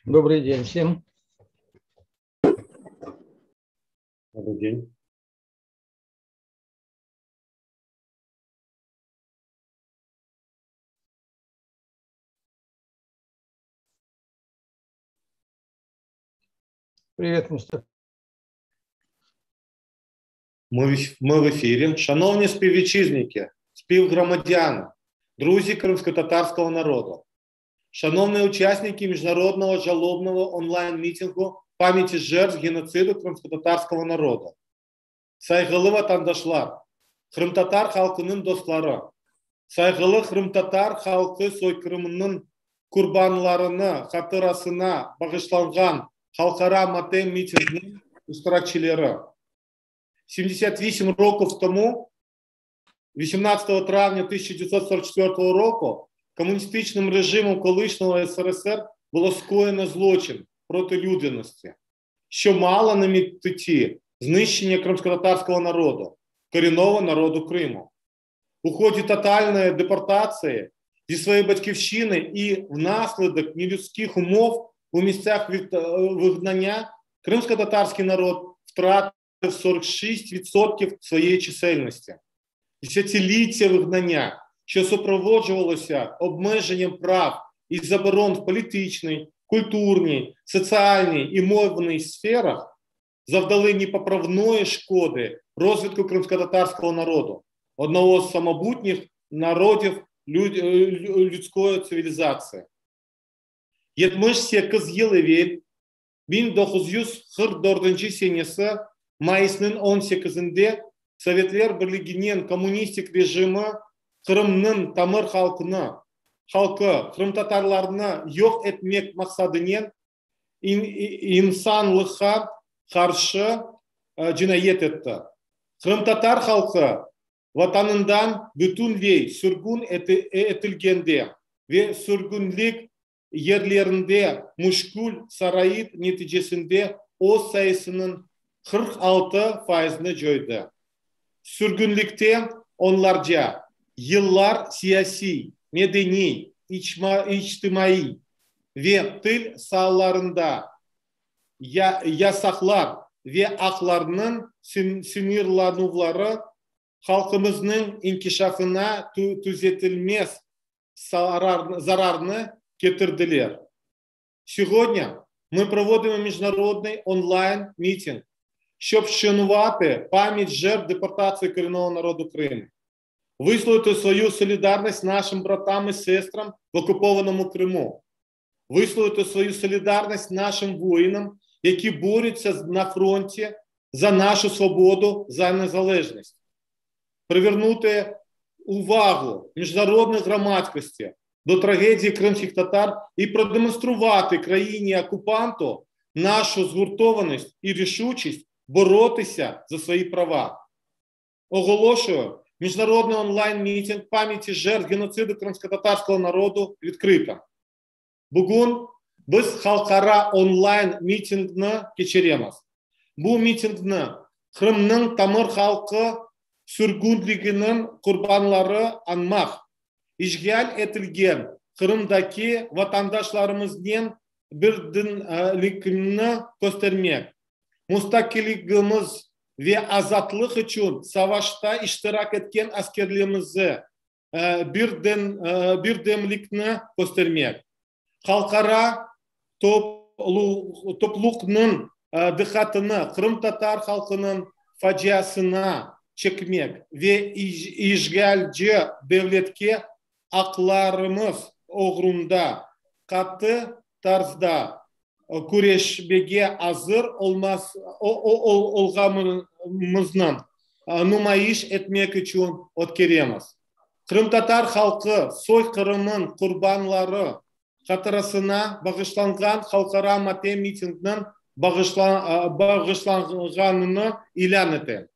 Добрый день всем. Добрый день. Привет, Мустафа. Ми в ефірі. Шановні співвітчизники, співгромадяни, друзі кримськотатарського народу, шановні учасники міжнародного жалобного онлайн-мітингу пам'яті жертв геноциду кримськотатарського народу, sayğılı vatandaşlar, qırımtatar halqınıñ dostları, sayğılı qırımtatar halqı soyqırımınıñ qurbanlarını hatırasına bağışlanğan halqara matem mitingniñ iştirakçileri. 78 років тому, 18 травня 1944 року, комуністичним режимом колишнього СРСР було скоєно злочин проти людяності, що мало на меті знищення кримськотатарського народу, корінного народу Криму. У ході тотальної депортації зі своєї батьківщини і внаслідок нелюдських умов у місцях вигнання кримськотатарський народ втратив 46% своєї чисельності. Десятиліття вигнання, що супроводжувалося обмеженням прав і заборон в політичній, культурній, соціальній і мовній сферах, завдали непоправної шкоди розвитку кримськотатарського народу, одного з самобутніх народів людської цивілізації. 78 yıl evel, 1944 senesi mayısnıñ 18-inde Sovetler Birliginiñ kommunistik rejimi Qırımnıñ tamır halqını, halqı, qırımtatarlarnı yoq etmek maqsadınen insanlıqqa qarşı cinayet etti. Qırımtatar halqı Vatanından bütünley sürgün etilgende ve sürgünlik yerlerinde müşkül şarait neticesinde öz sayısınıñ 46 faizini coydı. Sürgünlikte onlarca yıllar siyasiy, medeniy, içtimaiy ve til saalarında yasaqlar ve aqlarnıñ sıñırlanuvları halqımıznıñ inkişafına tüzetilmez zararnı ketirdiler. Сьогодні ми проводимо міжнародний онлайн-мітинг, щоб вшанувати пам'ять жертв депортації корінного народу Криму, висловити свою солідарність нашим братам і сестрам в окупованому Криму, висловити свою солідарність нашим воїнам, які борються на фронті за нашу свободу, за незалежність, привернути увагу міжнародної громадськості до трагедії кримських татар і продемонструвати країні-окупанту нашу згуртованість і рішучість боротися за свої права. Оголошую міжнародний онлайн-мітинг пам'яті жертв геноциду кримськотатарського народу відкритим. Bugün biz halqara online mitingni keçiremiz. Bu mitingni Qırımnıñ tamır halqı sürgünliginiñ qurbanları añmaq, işğal etilgen Qırımdaki vatandaşlarımıznen birdemlikni köstermek, mustaqilligimiz ve azatlıq içün savaşta iştirak etken askerlerimize birdemlikni köstermek, halqara toplulıqnıñ diqqatını qırımtatar halqınıñ faciasına çekmek ve işğalci devletke aqlarımız oğrunda qattı tarzda küreşmege azır olğanımıznı numayış etmek içün ötkeremiz. Qırımtatar halqı soyqırımınıñ qurbanları hatırasına bağışlanğan halqara matem mitingniñ bağışlanğanını ilân etem.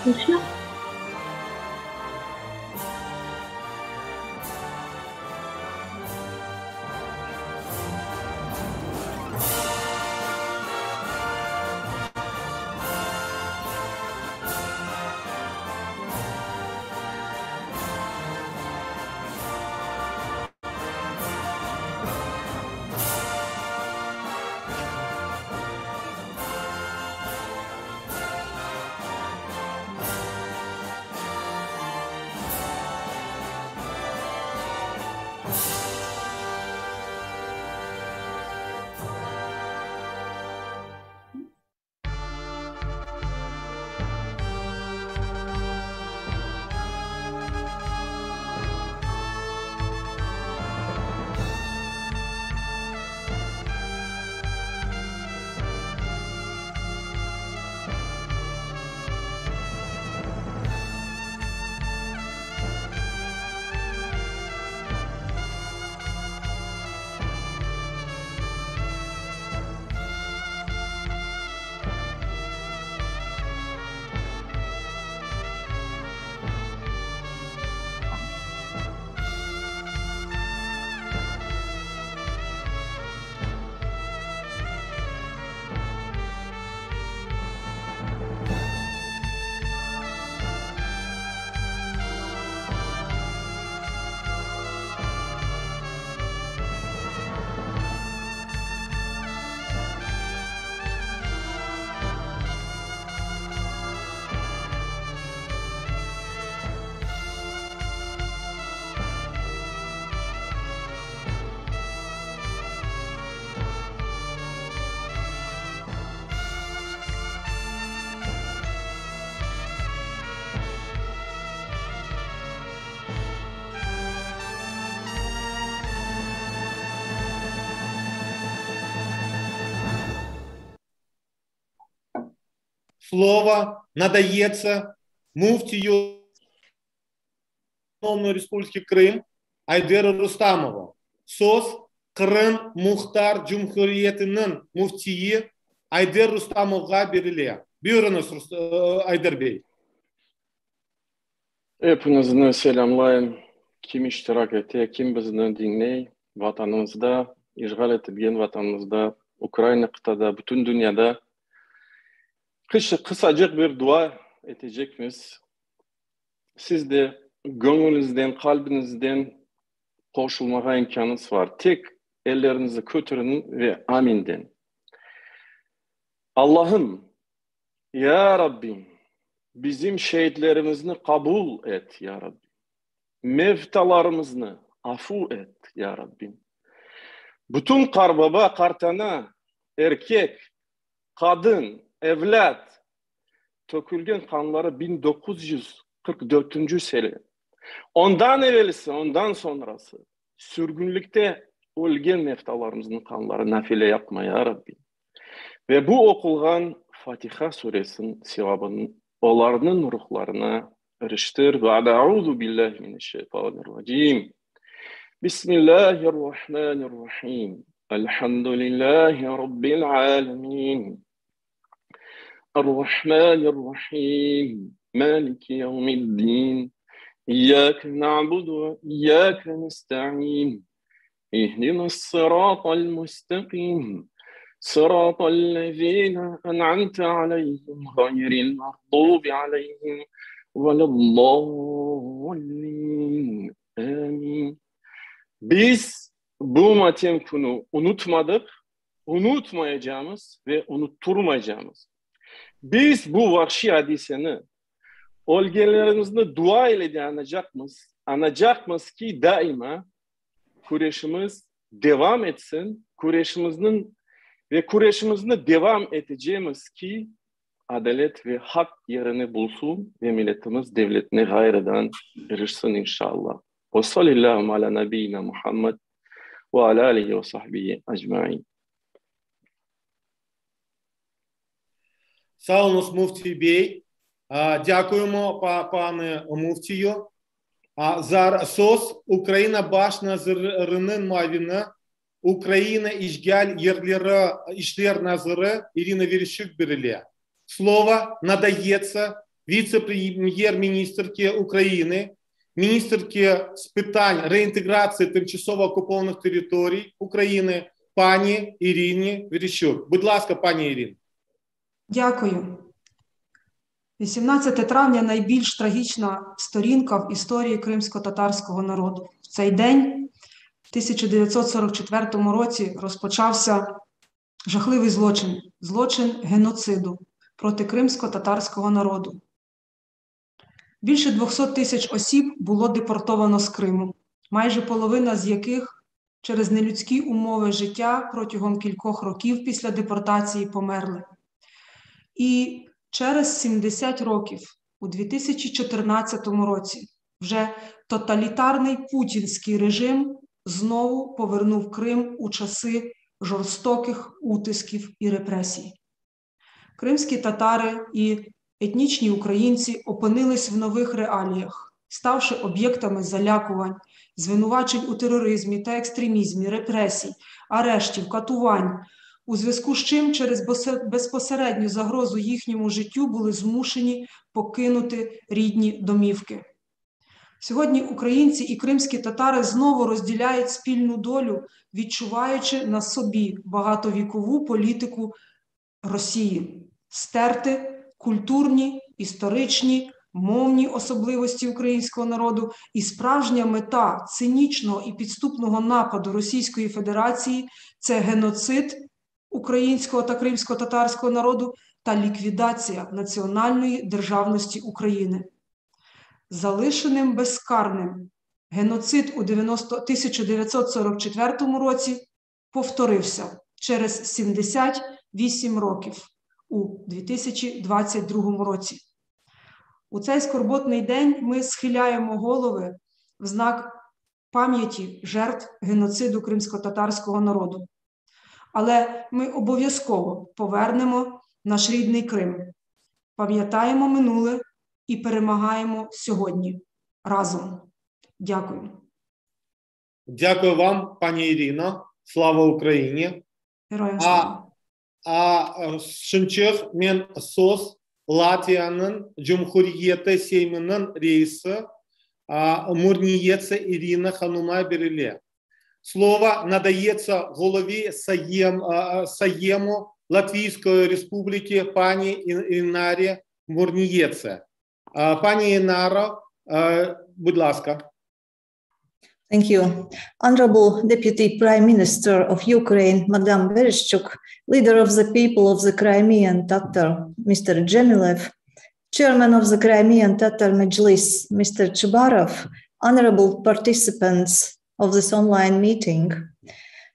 Слышно? Слово надається муфтію Республики Крым Айдеру Рустамову. Söz Qırım Muhtar Cumhuriyetiniñ müftiyi Ayder Rustamovğa berile. Buyurıñız, Ayder bey. Epiñizni selâmlayım. Kim iştirak ete, kim bizni diñley, Vatanımızda, işğal etilgen Vatanımızda, Ukraina qıtada, bütün dünyada qısacıq bir dua etecekmiz. Siz de göñüliñizden, qalbiñizden qoşulmağa imkânıñız bar. Tek elleriñizni köteriñ ve amin deñ. Allahım, ya Rabbim, bizim şeitlerimizni qabul et, ya Rabbim. Mevtalarımıznı afu et, ya Rabbim. Bütün qarbaba, qartana, erkek, qadın, evlât tökülgen qanları 1944-nci sene, ondan evelsi, ondan soñrası sürgünlikte ölgen mevtalarımıznıñ qanları nafile yapma, ya Rabbim. Ve bu oqulğan Fatiha suresiniñ sevabını olarnıñ ruhlarına iriştir. Ba'de auzu billahi mineşşeytanirracim. Bismillahirrahmanirrahim. Elhamdülillahi rabbil alemin. Errahmanirrahim. Maliki yevmiddin. İyyâke na'budu ve iyyâke nesta'in. İhdinas-sıratal mustaqim. Sıratal lezîne en'amte aleyhim gayril mağdubi aleyhim veled-dâllin. Amin. Biz bu matem künü unutmadıq, unutmayacağımız ve unutturmaycağımız. Biz bu vahşiy adiseni, ölgenlerimizni dua ile de añacaqmız, añacaqmız ki, daima küreşimiz devam etsin, küreşimizniñ ve küreşimizni devam etecemiz ki, adalet ve haq yerini bulsun ve milletimiz devletine ğayrıdan irişsin, inşallah. Ve salillâhu alâ nabiyyina Muhammed ve alâ âlihi ve sahbihi ecmaîn. Sağ oluñız, Müfti bey. Дякуємо, пане Müftiyu. Söz Ukraina baş naziriniñ muavini, Ukraina işğal yerleri işler naziri İrina Vereşçuk berile. Слово надається. Віце-прем'єр-міністерки України, міністерки з питань реінтеграції тимчасово окупованих територій України пані Ірині Верещук. Будь ласка, пані Ірино. Дякую. 18 травня найбільш трагічна сторінка в історії кримсько-татарського народу. В цей день, в 1944 році, розпочався жахливий злочин, злочин геноциду проти кримсько-татарського народу. Більше 200 тисяч осіб було депортовано з Криму, майже половина з яких через нелюдські умови життя протягом кількох років після депортації померли. І через 70 років, у 2014 році, вже тоталітарний путінський режим знову повернув Крим у часи жорстоких утисків і репресій. Кримські татари і етнічні українці опинились в нових реаліях, ставши об'єктами залякувань, звинувачень у тероризмі та екстремізмі, репресій, арештів, катувань, у зв'язку з чим через безпосередню загрозу їхньому життю були змушені покинути рідні домівки. Сьогодні українці і кримські татари знову розділяють спільну долю, відчуваючи на собі багатовікову політику Росії стерти культурні, історичні, мовні особливості українського народу, і справжня мета цинічного і підступного нападу Російської Федерації це геноцид українського та кримсько-татарського народу та ліквідація національної державності України. Залишеним безкарним геноцид у 90, 1944 році повторився через 78 років у 2022 році. У цей скорботний день ми схиляємо голови в знак пам'яті жертв геноциду кримсько-татарського народу. Але ми обов'язково повернемо наш рідний Крим. Пам'ятаємо минуле і перемагаємо сьогодні разом. Дякую. Дякую вам, пані Ірино. Слава Україні. Героям слава. А şimcik men söz Latviyanıñ Cumhuriyeti Seyminiñ reisi Murniyetse İrina hanuma berile. Слово надається голові Саєм, Саєму Латвійської Республіки пані Інарі Мурнієце. Пані Інаро, будь ласка. Thank you. Honorable Deputy Prime Minister of Ukraine, Madame Vereshchuk, leader of the people of the Crimean Tatar, Mr. Dzhemilev, Chairman of the Crimean Tatar Majlis, Mr. Chubarov, honorable participants of this online meeting.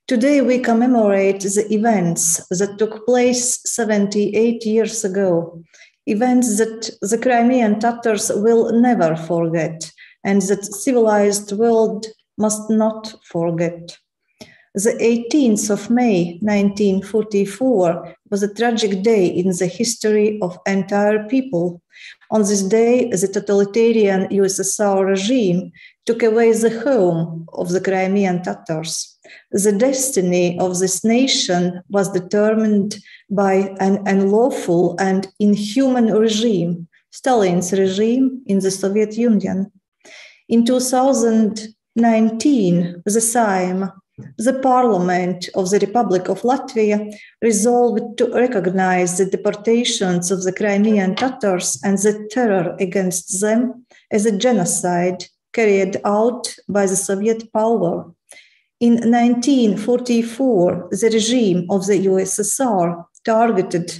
Today we commemorate the events that took place 78 years ago, events that the Crimean Tatars will never forget and that civilized world must not forget. The 18th of May 1944 was a tragic day in the history of entire people. On this day, the totalitarian USSR regime took away the home of the Crimean Tatars. The destiny of this nation was determined by an unlawful and inhuman regime, Stalin's regime in the Soviet Union. In 2019, the Saeima, the Parliament of the Republic of Latvia, resolved to recognize the deportations of the Crimean Tatars and the terror against them as a genocide carried out by the Soviet power. In 1944, the regime of the USSR targeted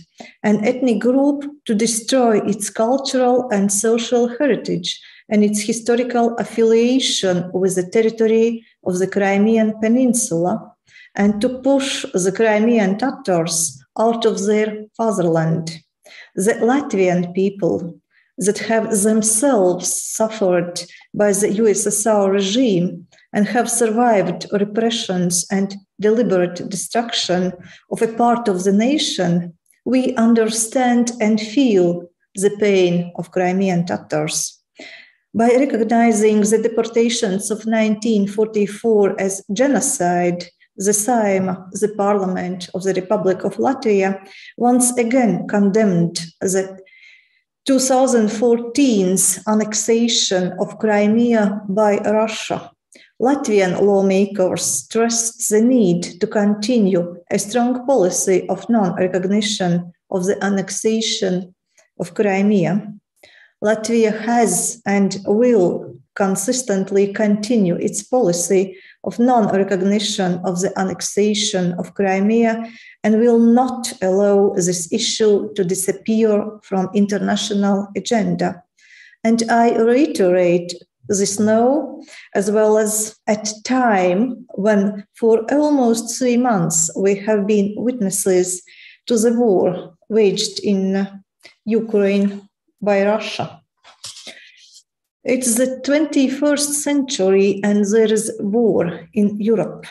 an ethnic group to destroy its cultural and social heritage and its historical affiliation with the territory of the Crimean Peninsula and to push the Crimean Tatars out of their fatherland. The Latvian people that have themselves suffered by the USSR regime and have survived repressions and deliberate destruction of a part of the nation, we understand and feel the pain of Crimean Tatars. By recognizing the deportations of 1944 as genocide, the Saeima, the Parliament of the Republic of Latvia, once again condemned the 2014's annexation of Crimea by Russia, Latvian lawmakers stressed the need to continue a strong policy of non-recognition of the annexation of Crimea. Latvia has and will consistently continue its policy of non-recognition of the annexation of Crimea and will not allow this issue to disappear from international agenda. And I reiterate this now, as well as at time when for almost 3 months we have been witnesses to the war waged in Ukraine by Russia. It's the 21st century and there is war in Europe.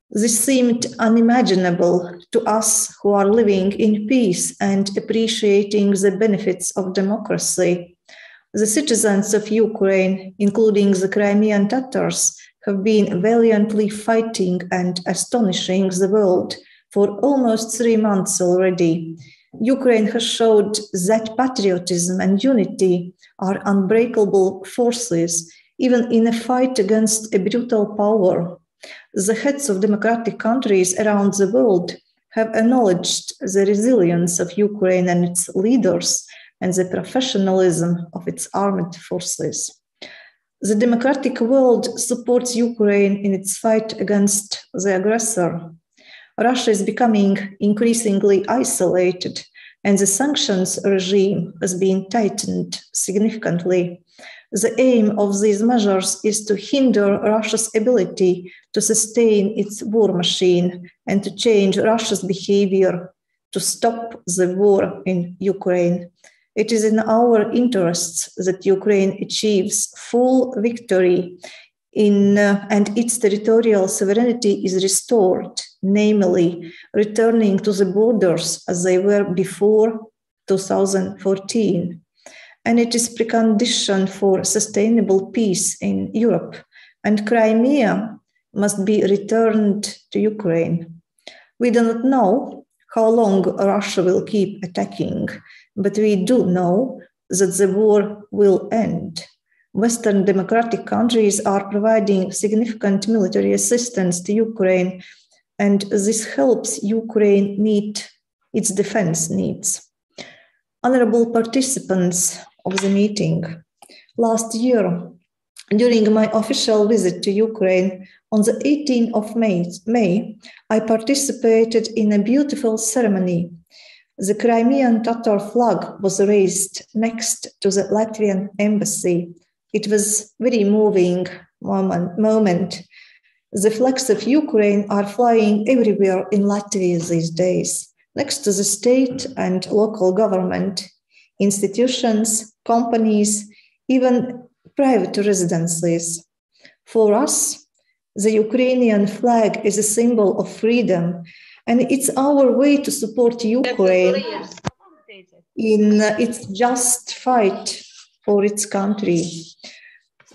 This seemed unimaginable to us who are living in peace and appreciating the benefits of democracy. The citizens of Ukraine, including the Crimean Tatars, have been valiantly fighting and astonishing the world for almost 3 months already. Ukraine has showed that patriotism and unity are unbreakable forces, even in a fight against a brutal power. The heads of democratic countries around the world have acknowledged the resilience of Ukraine and its leaders and the professionalism of its armed forces. The democratic world supports Ukraine in its fight against the aggressor. Russia is becoming increasingly isolated, and the sanctions regime has been tightened significantly. The aim of these measures is to hinder Russia's ability to sustain its war machine and to change Russia's behavior to stop the war in Ukraine. It is in our interests that Ukraine achieves full victory in, and its territorial sovereignty is restored, namely returning to the borders as they were before 2014. And it is precondition for sustainable peace in Europe. And Crimea must be returned to Ukraine. We do not know how long Russia will keep attacking, but we do know that the war will end. Western democratic countries are providing significant military assistance to Ukraine, and this helps Ukraine meet its defense needs. Honorable participants of the meeting, last year, during my official visit to Ukraine on the 18th of May, I participated in a beautiful ceremony. The Crimean Tatar flag was raised next to the Latvian embassy. It was very moving moment. The flags of Ukraine are flying everywhere in Latvia these days, next to the state and local government, institutions, companies, even private residences. For us, the Ukrainian flag is a symbol of freedom, and it's our way to support Ukraine in its just fight for its country.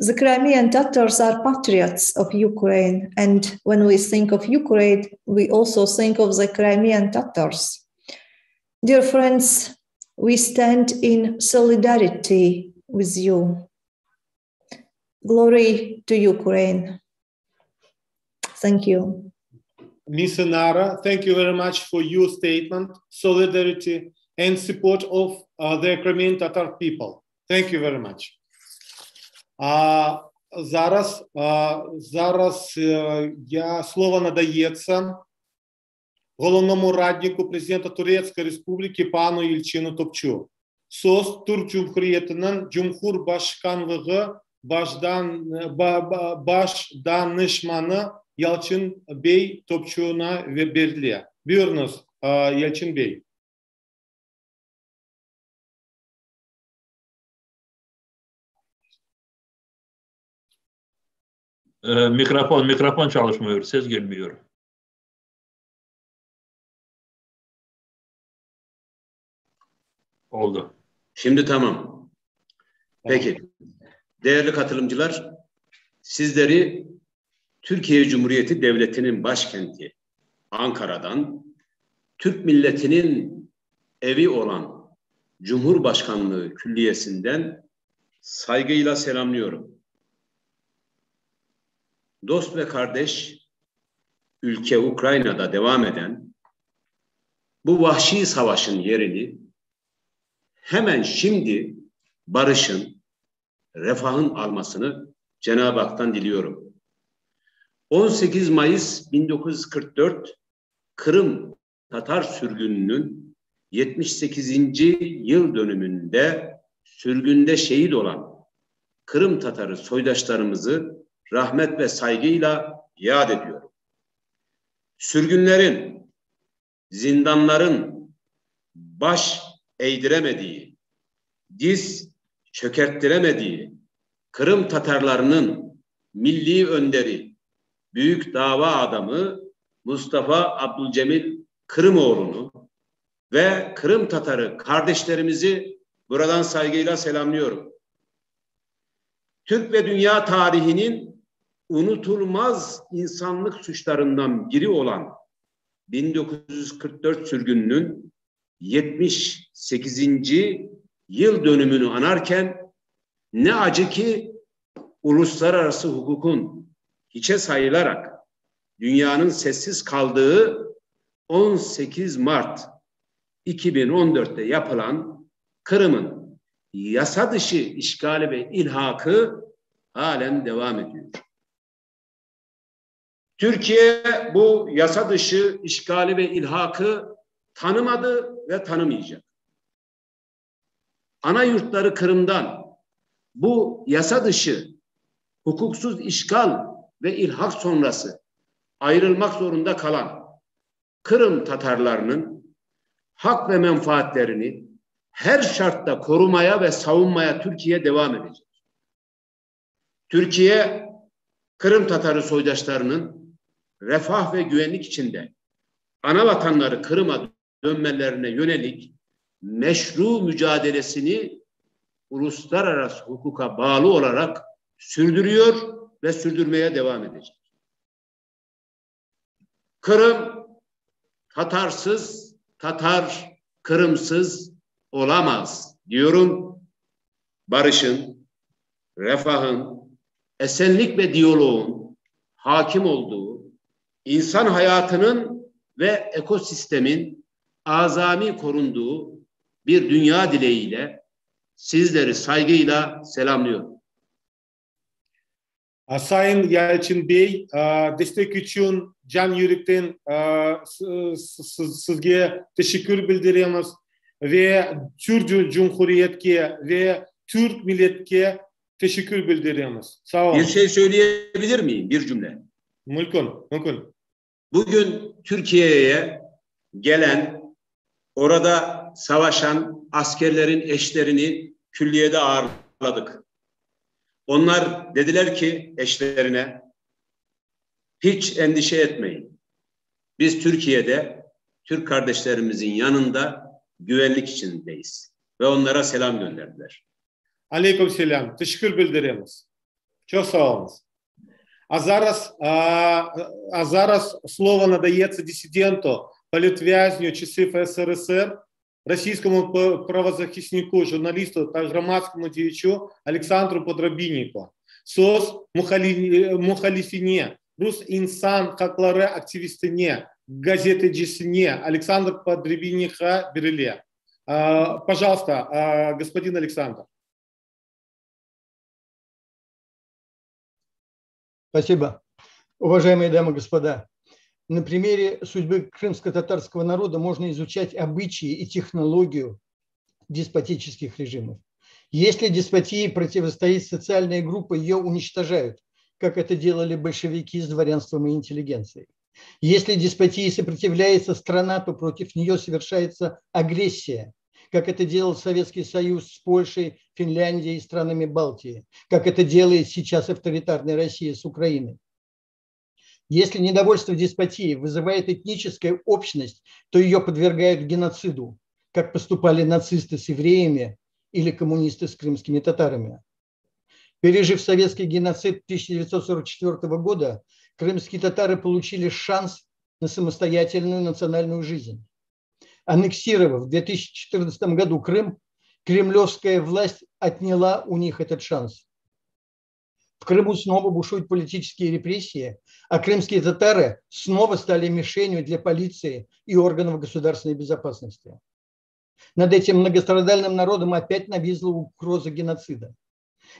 The Crimean Tatars are patriots of Ukraine, and when we think of Ukraine, we also think of the Crimean Tatars. Dear friends, we stand in solidarity with you. Glory to Ukraine. Thank you. Ms. Inara, thank you very much for your statement, solidarity, and support of the Crimean Tatar people. Thank you very much. Зараз я, слово надається головному раднику президента Турецької Республіки пану Єльчину Топчу. Söz Türk Cumhuriyeti'nin Cumhurbaşkanlığı baş danışmanı Yalçın Bey Topçu'na veriliyor. Buyurunuz Yalçın Bey. Mikrofon çalışmıyor, ses gelmiyor. Oldu. Şimdi tamam. Peki. Değerli katılımcılar, sizleri Türkiye Cumhuriyeti Devleti'nin başkenti Ankara'dan, Türk milletinin evi olan Cumhurbaşkanlığı Külliyesinden saygıyla selamlıyorum. Dost ve kardeş ülke Ukrayna'da devam eden bu vahşi savaşın yerini hemen şimdi barışın, refahın almasını Cenab-ı Hak'tan diliyorum. 18 Mayıs 1944 Kırım Tatar sürgününün 78. yıl dönümünde sürgünde şehit olan Kırım Tatarı soydaşlarımızı rahmet ve saygıyla yad ediyorum. Sürgünlerin, zindanların baş eğdiremediği, diz çökerttiremediği Kırım Tatarlarının milli önderi, büyük dava adamı Mustafa Abdülcemil Kırımoğlu'nu ve Kırım Tatarı kardeşlerimizi buradan saygıyla selamlıyorum. Türk ve dünya tarihinin unutulmaz insanlık suçlarından biri olan 1944 sürgününün 78. yıl dönümünü anarken ne acı ki uluslararası hukukun hiçe sayılarak dünyanın sessiz kaldığı 18 Mart 2014'te yapılan Kırım'ın yasa dışı işgali ve ilhakı halen devam ediyor. Türkiye bu yasa dışı işgali ve ilhakı tanımadı ve tanımayacak. Ana yurtları Kırım'dan bu yasa dışı hukuksuz işgal ve ilhak sonrası ayrılmak zorunda kalan Kırım Tatarlarının hak ve menfaatlerini her şartta korumaya ve savunmaya Türkiye devam edecek. Türkiye Kırım Tatarı soydaşlarının refah ve güvenlik içinde ana vatanları Kırım'a dönmelerine yönelik meşru mücadelesini uluslararası hukuka bağlı olarak sürdürüyor ve sürdürmeye devam edecek. Kırım Tatarsız, Tatar Kırımsız olamaz diyorum. Barışın, refahın, esenlik ve diyaloğun hakim olduğu, insan hayatının ve ekosistemin azami korunduğu bir dünya dileğiyle sizleri saygıyla selamlıyorum. Sayın Yalçın Bey, destek içün can yürekten sizge teşekkür bildiremiz ve Türk Cumhuriyetke ve Türk milletke teşekkür bildiremiz. Sağ olun. Bir şey söyleyebilir miyim? Bir cümle. Mümkün, mümkün. Bugün Türkiye'ye gelen, orada savaşan askerlerin eşlerini külliyede ağırladık. Onlar dediler ki eşlerine, hiç endişe etmeyin. Biz Türkiye'de Türk kardeşlerimizin yanında güvenlik içindeyiz. Ve onlara selam gönderdiler. Aleyküm selam. Teşekkür bildiremiz. Çoq sağ oluñız. А зараз, а зараз слово надається диссиденту, політв'язню часів СРСР, російському правозахиснику, журналісту та громадському діячу Олександру Подрабинеку. Söz muhalifine, Rus insan haqları aktivistine, gazetecisine Aleksandr Podrabinek berile. Пожалуйста, господин Александр. Спасибо. Уважаемые дамы и господа, на примере судьбы крымско-татарского народа можно изучать обычаи и технологию деспотических режимов. Если деспотии противостоит социальная группа, ее уничтожают, как это делали большевики с дворянством и интеллигенцией. Если деспотии сопротивляется страна, то против нее совершается агрессия, как это делал Советский Союз с Польшей, Финляндией и странами Балтии, как это делает сейчас авторитарная Россия с Украиной. Если недовольство деспотии вызывает этническая общность, то ее подвергают геноциду, как поступали нацисты с евреями или коммунисты с крымскими татарами. Пережив советский геноцид 1944 года, крымские татары получили шанс на самостоятельную национальную жизнь. Аннексировав в 2014 году Крым, Кремлевская власть отняла у них этот шанс. В Крыму снова бушуют политические репрессии, а крымские татары снова стали мишенью для полиции и органов государственной безопасности. Над этим многострадальным народом опять нависла угроза геноцида.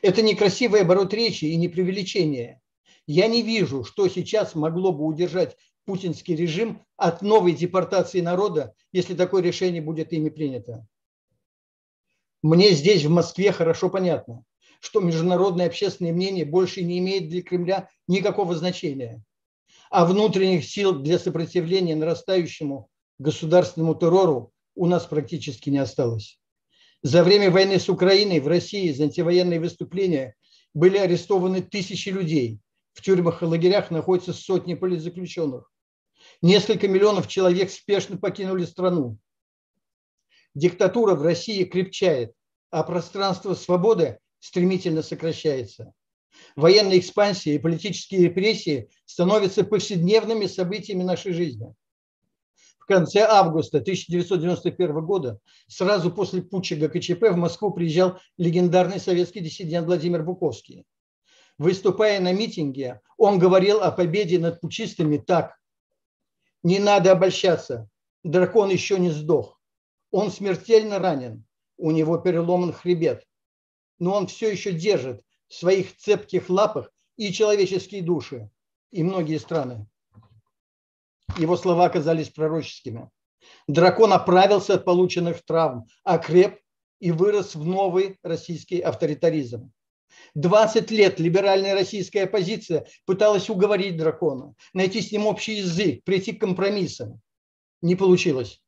Это не красивый оборот речи и не преувеличение. Я не вижу, что сейчас могло бы удержать путинский режим от новой депортации народа, если такое решение будет ими принято. Мне здесь, в Москве, хорошо понятно, что международное общественное мнение больше не имеет для Кремля никакого значения, а внутренних сил для сопротивления нарастающему государственному террору у нас практически не осталось. За время войны с Украиной в России за антивоенные выступления были арестованы тысячи людей. В тюрьмах и лагерях находятся сотни политзаключенных. Несколько миллионов человек спешно покинули страну. Диктатура в России крепчает, а пространство свободы стремительно сокращается. Военная экспансия и политические репрессии становятся повседневными событиями нашей жизни. В конце августа 1991 года, сразу после путча ГКЧП, в Москву приезжал легендарный советский диссидент Владимир Буковский. Выступая на митинге, он говорил о победе над путчистами так. «Не надо обольщаться, дракон еще не сдох. Он смертельно ранен, у него переломан хребет. Но он все еще держит в своих цепких лапах и человеческие души, и многие страны. Его слова оказались пророческими. Дракон оправился от полученных травм, окреп и вырос в новый российский авторитаризм. 20 лет либеральная российская оппозиция пыталась уговорить дракона, найти с ним общий язык, прийти к компромиссам. Не получилось.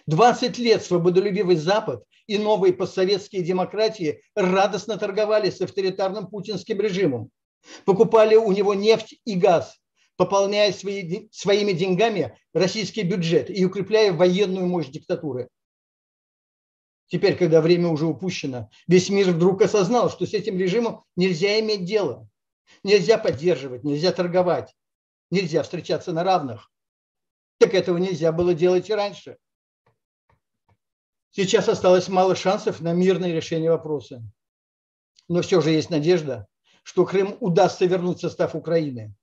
20 лет свободолюбивый Запад и новые постсоветские демократии радостно торговали с авторитарным путинским режимом. Покупали у него нефть и газ, пополняя свои, своими деньгами российский бюджет и укрепляя военную мощь диктатуры. Теперь, когда время уже упущено, весь мир вдруг осознал, что с этим режимом нельзя иметь дело. Нельзя поддерживать, нельзя торговать, нельзя встречаться на равных. Так этого нельзя было делать и раньше. Сейчас осталось мало шансов на мирное решение вопроса. Но все же есть надежда, что Крым удастся вернуть в состав Украины.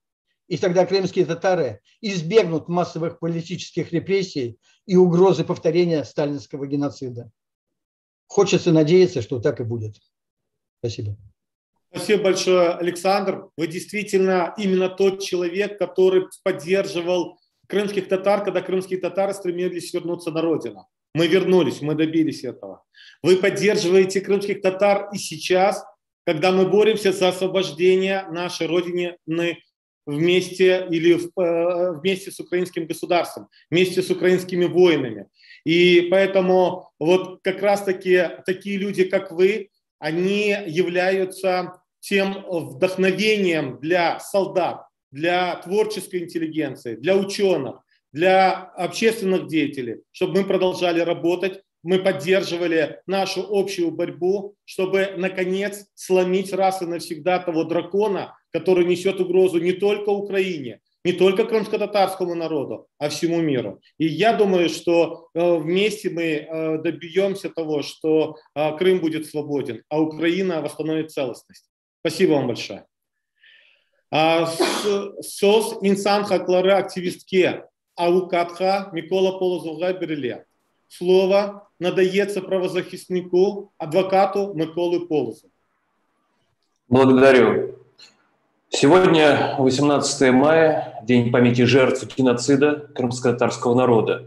И тогда крымские татары избегнут массовых политических репрессий и угрозы повторения сталинского геноцида. Хочется надеяться, что так и будет. Спасибо. Спасибо большое, Александр. Вы действительно именно тот человек, который поддерживал крымских татар, когда крымские татары стремились вернуться на родину. Мы вернулись, мы добились этого. Вы поддерживаете крымских татар и сейчас, когда мы боремся за освобождение нашей родины вместе или в, э, вместе с украинским государством, вместе с украинскими воинами. И поэтому вот как раз-таки такие люди, как вы, они являются тем вдохновением для солдат, для творческой интеллигенции, для ученых, для общественных деятелей, чтобы мы продолжали работать, мы поддерживали нашу общую борьбу, чтобы, наконец, сломить раз и навсегда того дракона, который несет угрозу не только Украине, не только крымско-татарскому народу, а всему миру. И я думаю, что э, вместе мы э, добьемся того, что э, Крым будет свободен, а Украина восстановит целостность. Спасибо вам большое. Söz insan haqları aktivistke, avukatqa Mikola Polozovğa berile. Слово надається правозахиснику, адвокату Миколе Полозову. Благодарю. Сегодня 18 мая, день памяти жертв геноцида крымско-татарского народа.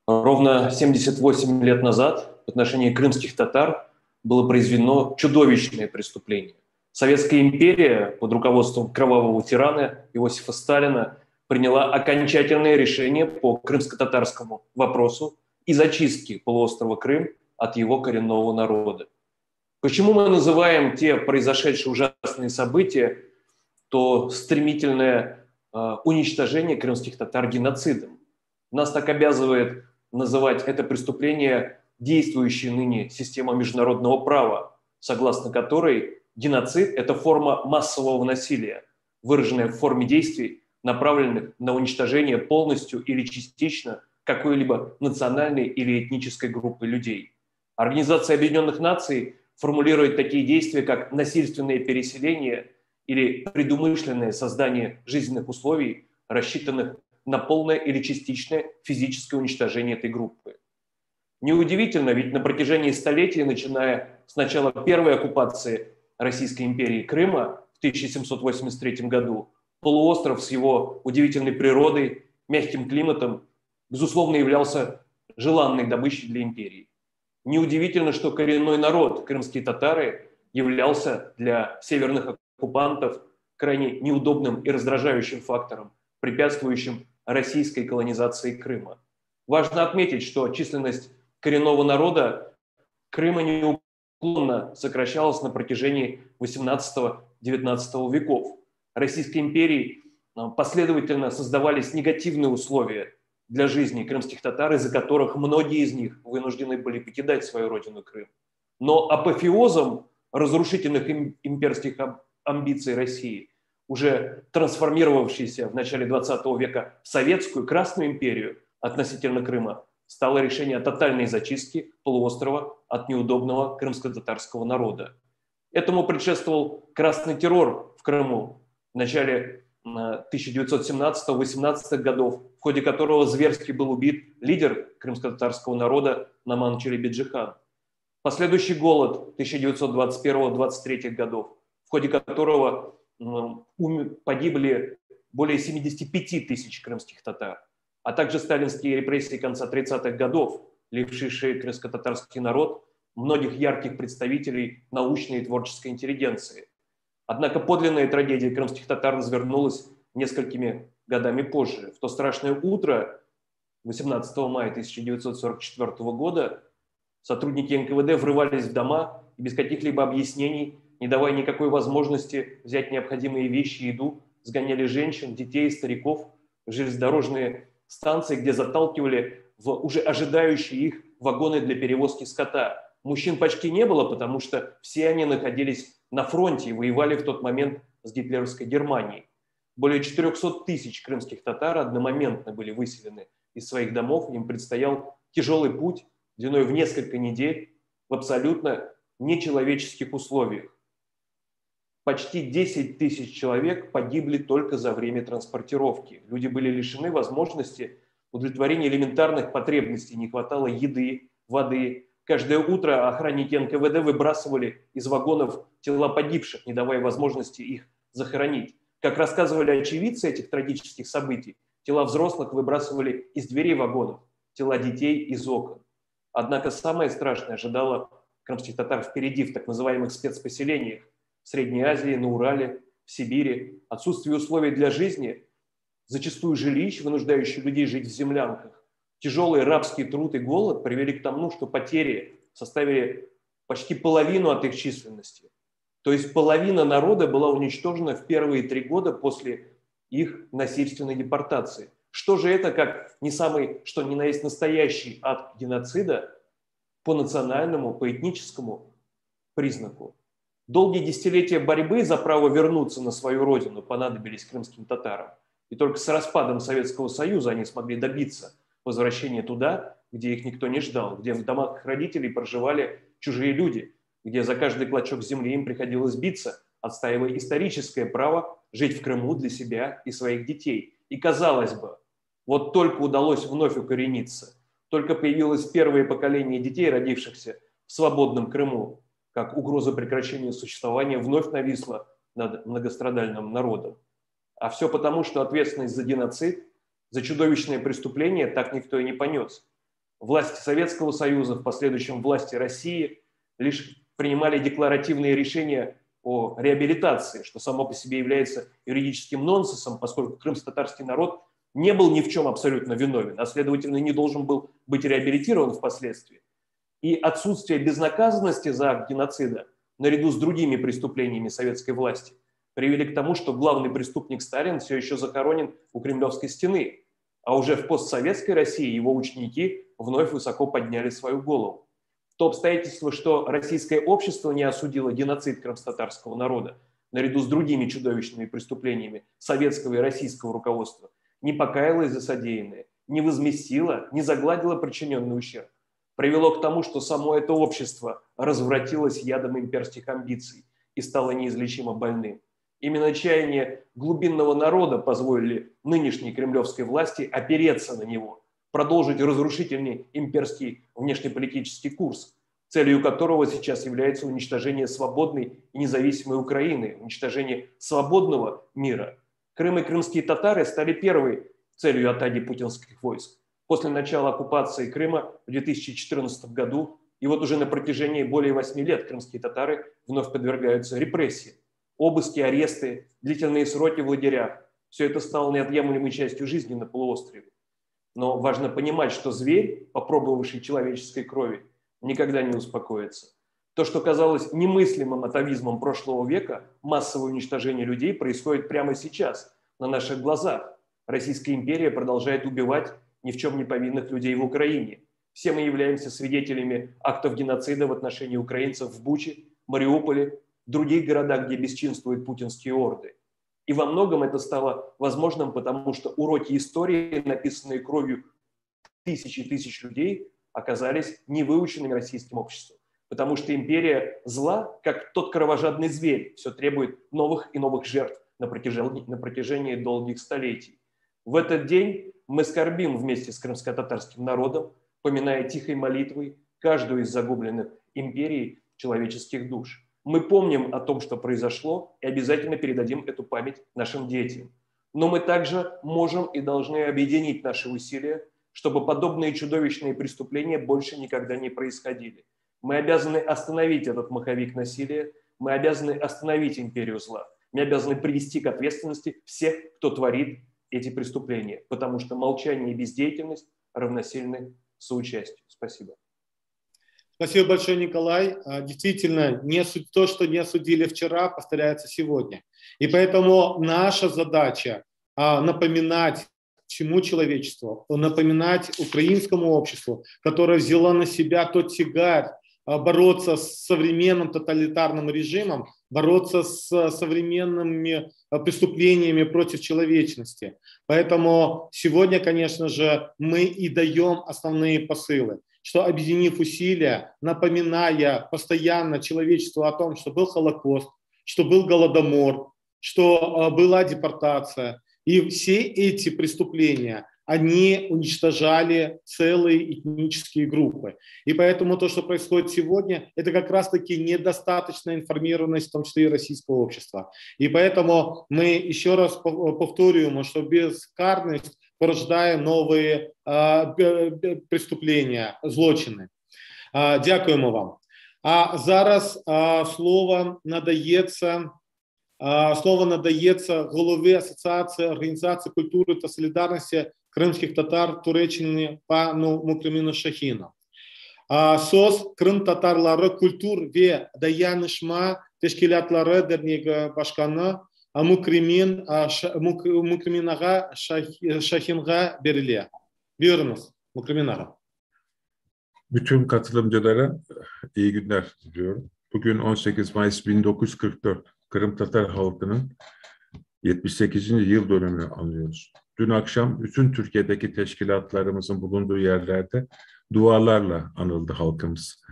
Ровно 78 лет назад в отношении крымских татар было произведено чудовищное преступление. Советская империя под руководством кровавого тирана Иосифа Сталина приняла окончательное решение по крымско-татарскому вопросу и зачистке полуострова Крым от его коренного народа. Почему мы называем те произошедшие ужасные события, то стремительное э, уничтожение крымских татар геноцидом? Нас так обязывает называть это преступление действующая ныне система международного права, согласно которой геноцид – это форма массового насилия, выраженная в форме действий, направленных на уничтожение полностью или частично какой-либо национальной или этнической группы людей. Организация Объединенных Наций формулирует такие действия, как насильственное переселение или предумышленное создание жизненных условий, рассчитанных на полное или частичное физическое уничтожение этой группы. Неудивительно, ведь на протяжении столетий, начиная с начала первой оккупации Российской империи Крыма в 1783 году, полуостров с его удивительной природой, мягким климатом, безусловно, являлся желанной добычей для империи. Неудивительно, что коренной народ, крымские татары, являлся для северных оккупантов крайне неудобным и раздражающим фактором, препятствующим российской колонизации Крыма. Важно отметить, что численность коренного народа Крыма неуклонно сокращалась на протяжении 18-19 веков. Российской империи последовательно создавались негативные условия для жизни крымских татар, из-за которых многие из них вынуждены были покидать свою родину Крым. Но апофеозом разрушительных имперских амбиций России, уже трансформировавшейся в начале 20 века в советскую Красную империю относительно Крыма, стало решение о тотальной зачистке полуострова от неудобного крымско-татарского народа. Этому предшествовал красный террор в Крыму в начале 1917-18 годов, в ходе которого зверски был убит лидер крымско-татарского народа Наман Челебиджихан. Последующий голод 1921-23 годов, в ходе которого погибли более 75 тысяч крымских татар, а также сталинские репрессии конца 30-х годов, лишившие крымско-татарский народ многих ярких представителей научной и творческой интеллигенции. Однако подлинная трагедия крымских татар развернулась несколькими годами позже. В то страшное утро 18 мая 1944 года сотрудники НКВД врывались в дома и без каких-либо объяснений, не давая никакой возможности взять необходимые вещи и еду, сгоняли женщин, детей и стариков в железнодорожные станции, где заталкивали в уже ожидающие их вагоны для перевозки скота. Мужчин почти не было, потому что все они находились на фронте и воевали в тот момент с гитлеровской Германией. Более 400 тысяч крымских татар одномоментно были выселены из своих домов. Им предстоял тяжелый путь длиной в несколько недель в абсолютно нечеловеческих условиях. Почти 10 тысяч человек погибли только за время транспортировки. Люди были лишены возможности удовлетворения элементарных потребностей. Не хватало еды, воды. Каждое утро охранники НКВД выбрасывали из вагонов тела погибших, не давая возможности их захоронить. Как рассказывали очевидцы этих трагических событий, тела взрослых выбрасывали из дверей вагонов, тела детей из окон. Однако самое страшное ожидало крымских татар впереди, в так называемых спецпоселениях в Средней Азии, на Урале, в Сибири. Отсутствие условий для жизни, зачастую жилищ, вынуждающие людей жить в землянках, тяжелый рабский труд и голод привели к тому, что потери составили почти половину от их численности. То есть половина народа была уничтожена в первые 3 года после их насильственной депортации. Что же это, как не самый, что ни на есть настоящий акт геноцида по национальному, по этническому признаку? Долгие десятилетия борьбы за право вернуться на свою родину понадобились крымским татарам. И только с распадом Советского Союза они смогли добиться возвращения туда, где их никто не ждал, где в домах их родителей проживали чужие люди, где за каждый клочок земли им приходилось биться, отстаивая историческое право жить в Крыму для себя и своих детей. И, казалось бы, вот только удалось вновь укорениться, только появилось первое поколение детей, родившихся в свободном Крыму, как угроза прекращения существования вновь нависла над многострадальным народом. А все потому, что ответственность за геноцид, за чудовищное преступление так никто и не понес. Власти Советского Союза, в последующем власти России, лишь принимали декларативные решения о реабилитации, что само по себе является юридическим нонсенсом, поскольку крымско-татарский народ не был ни в чем абсолютно виновен, а, следовательно, не должен был быть реабилитирован впоследствии. И отсутствие безнаказанности за акт геноцида, наряду с другими преступлениями советской власти, привели к тому, что главный преступник Сталин все еще захоронен у Кремлевской стены, а уже в постсоветской России его ученики вновь высоко подняли свою голову. То обстоятельство, что российское общество не осудило геноцид крымско-татарского народа, наряду с другими чудовищными преступлениями советского и российского руководства, не покаялось за содеянное, не возместило, не загладило причиненный ущерб. привело к тому, что само это общество развратилось ядом имперских амбиций и стало неизлечимо больным. Именно чаяние глубинного народа позволили нынешней кремлевской власти опереться на него, продолжить разрушительный имперский внешнеполитический курс, целью которого сейчас является уничтожение свободной и независимой Украины, уничтожение свободного мира. Крым и крымские татары стали первой целью атаки путинских войск. После начала оккупации Крыма в 2014 году и вот уже на протяжении более 8 лет крымские татары вновь подвергаются репрессиям. Обыски, аресты, длительные сроки в лагерях – все это стало неотъемлемой частью жизни на полуострове. Но важно понимать, что зверь, попробовавший человеческой крови, никогда не успокоится. То, что казалось немыслимым атовизмом прошлого века, массовое уничтожение людей происходит прямо сейчас, на наших глазах. Российская империя продолжает убивать ни в чем не повинных людей в Украине. Все мы являемся свидетелями актов геноцида в отношении украинцев в Буче, Мариуполе, других городах, где бесчинствуют путинские орды. И во многом это стало возможным, потому что уроки истории, написанные кровью тысяч и тысяч людей, оказались невыученными российским обществом. Потому что империя зла, как тот кровожадный зверь, все требует новых и новых жертв на протяжении, на протяжении долгих столетий. В этот день мы скорбим вместе с крымско-татарским народом, поминая тихой молитвой каждую из загубленных империй человеческих душ. Мы помним о том, что произошло, и обязательно передадим эту память нашим детям. Но мы также можем и должны объединить наши усилия, чтобы подобные чудовищные преступления больше никогда не происходили. Мы обязаны остановить этот маховик насилия, мы обязаны остановить империю зла, мы обязаны привести к ответственности всех, кто творит эти преступления, потому что молчание и бездеятельность равносильны соучастию. Спасибо. Спасибо большое, Николай. Действительно, не то, что не осудили вчера, повторяется сегодня. И поэтому наша задача напоминать всему человечеству, напоминать украинскому обществу, которое взяло на себя тот тягарь бороться с современным тоталитарным режимом, бороться с современными преступлениями против человечности. Поэтому сегодня, конечно же, мы и даем основные посылы, что объединив усилия, напоминая постоянно человечеству о том, что был Холокост, что был Голодомор, что была депортация, и все эти преступления, они уничтожали целые этнические группы. И поэтому то, что происходит сегодня, это как раз-таки недостаточная информированность, в том числе и российского общества. И поэтому мы еще раз повторюем, что безкарность порождает новые преступления, злочини. Дякуємо вам. А зараз слово надається Слово надається голові Асоціації організації культури та солідарності кримських татар Туреччини пану Мукреміну Шахіну. Söz Qırım Tatarları Kültür ve Dayanışma Teşkilâtları Derneği Başkanı Mukremin, Mukremin ağa Şahinge berile. Buyurunuz Mukremin ağa. Bütün katılımcılara iyi günler diliyorum. Bugün 18 Mayıs 1944 Kırım Tatar halkının 78. yıl dönümünü anlıyoruz. Dün akşam bütün Türkiye'deki teşkilatlarımızın bulunduğu yerlerde dualarla anıldı halkımız.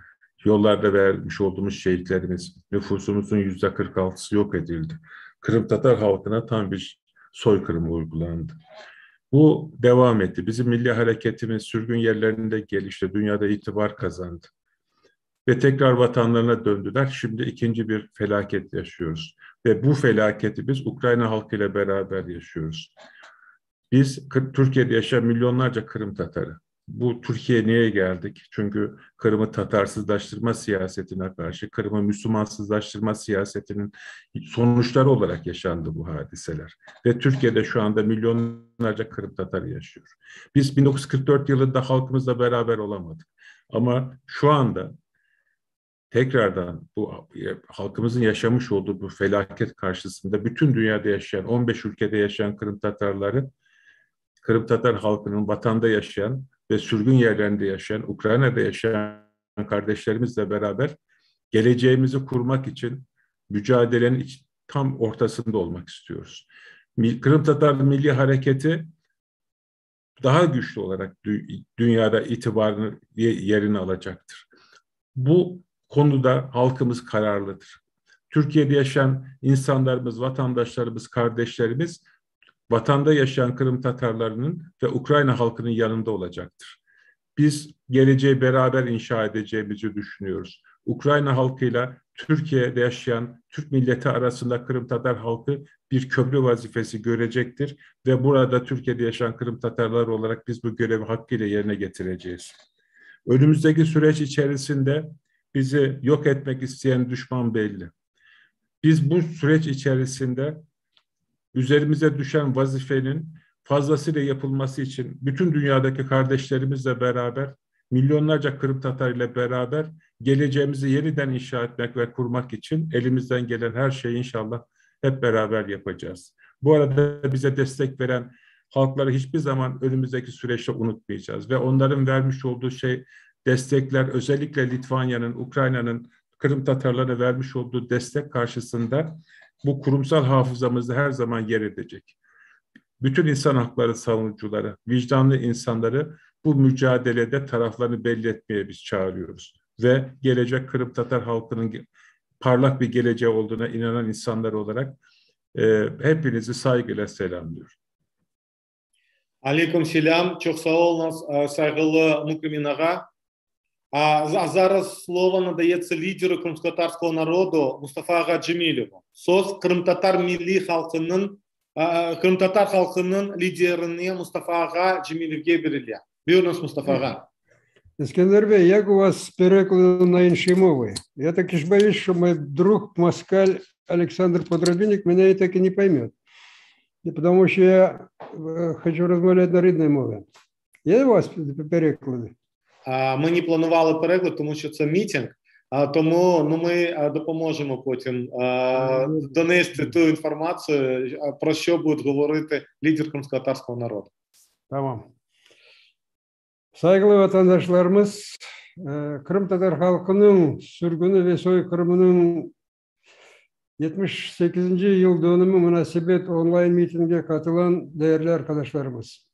Yollarda vermiş olduğumuz şehitlerimiz, nüfusumuzun %46'sı yok edildi. Kırım Tatar halkına tam bir soykırım uygulandı. Bu devam etti. Bizim milli hareketimiz sürgün yerlerinde gelişti, dünyada itibar kazandı. Ve tekrar vatanlarına döndüler. Şimdi ikinci bir felaket yaşıyoruz. Ve bu felaketi biz Ukrayna halkıyla beraber yaşıyoruz. Biz Türkiye'de yaşayan milyonlarca Kırım Tatarı. Bu Türkiye'ye niye geldik? Çünkü Kırım'ı Tatarsızlaştırma siyasetine karşı, Kırım'ı Müslümansızlaştırma siyasetinin sonuçları olarak yaşandı bu hadiseler. Ve Türkiye'de şu anda milyonlarca Kırım Tatarı yaşıyor. Biz 1944 yılında halkımızla beraber olamadık. Ama şu anda tekrardan bu halkımızın yaşamış olduğu bu felaket karşısında bütün dünyada yaşayan, 15 ülkede yaşayan Kırım Tatarları, Kırım Tatar halkının vatanda yaşayan ve sürgün yerlerinde yaşayan, Ukrayna'da yaşayan kardeşlerimizle beraber geleceğimizi kurmak için mücadelenin tam ortasında olmak istiyoruz. Kırım Tatar Milli Hareketi daha güçlü olarak dünyada itibarını yerini alacaktır. Bu konuda halkımız kararlıdır. Türkiye'de yaşayan insanlarımız, vatandaşlarımız, kardeşlerimiz vatanda yaşayan Kırım Tatarlarının ve Ukrayna halkının yanında olacaktır. Biz geleceği beraber inşa edeceğimizi düşünüyoruz. Ukrayna halkıyla Türkiye'de yaşayan Türk milleti arasında Kırım Tatar halkı bir köprü vazifesi görecektir ve burada Türkiye'de yaşayan Kırım Tatarlar olarak biz bu görevi hakkıyla yerine getireceğiz. Önümüzdeki süreç içerisinde bizi yok etmek isteyen düşman belli. Biz bu süreç içerisinde üzerimize düşen vazifenin fazlasıyla yapılması için bütün dünyadaki kardeşlerimizle beraber, milyonlarca Kırım Tatar ile beraber geleceğimizi yeniden inşa etmek ve kurmak için elimizden gelen her şeyi inşallah hep beraber yapacağız. Bu arada bize destek veren halkları hiçbir zaman önümüzdeki süreçte unutmayacağız ve onların vermiş olduğu şey destekler özellikle Litvanya'nın, Ukrayna'nın Kırım Tatarlarına vermiş olduğu destek karşısında bu kurumsal hafızamızda her zaman yer edecek. Bütün insan hakları savunucuları, vicdanlı insanları bu mücadelede taraflarını belli etmeye biz çağırıyoruz. Ve gelecek Kırım Tatar halkının parlak bir geleceği olduğuna inanan insanlar olarak e, hepinizi saygıyla selamlıyorum. Aleyküm selam. Çoq sağ oluñız, sayğılı Mükremin ağa. А зараз слово надається лідеру кримськотатарського народу Мустафа ağa Cemilevу. Söz qırımtatar milliy halqınıñ qırımtatar halqınıñ liderine Mustafa ağa Cemilevge berile. Buyurıñız Mustafa ağa. Eskender Bey, як у вас з перекладом на інші мови? Я таки ж боюсь, что мой друг москаль Александр Подрабинек меня и так и не поймет. И потому що я хочу розмовляти на рідній мові. Є у вас переклади? Ми не планували переклад, тому що це мітинг, тому ну, ми допоможемо потім донести ту інформацію, про що буде говорити лідер кримськотатарського народу. Tamam. Saygılı vatandaşlarımız, Qırım Tatar halqınıñ sürgüni ve soyqırımınıñ 78. Yıl dönümü munasebet onlayn mitingge qatılan değerli arkadaşlarımız.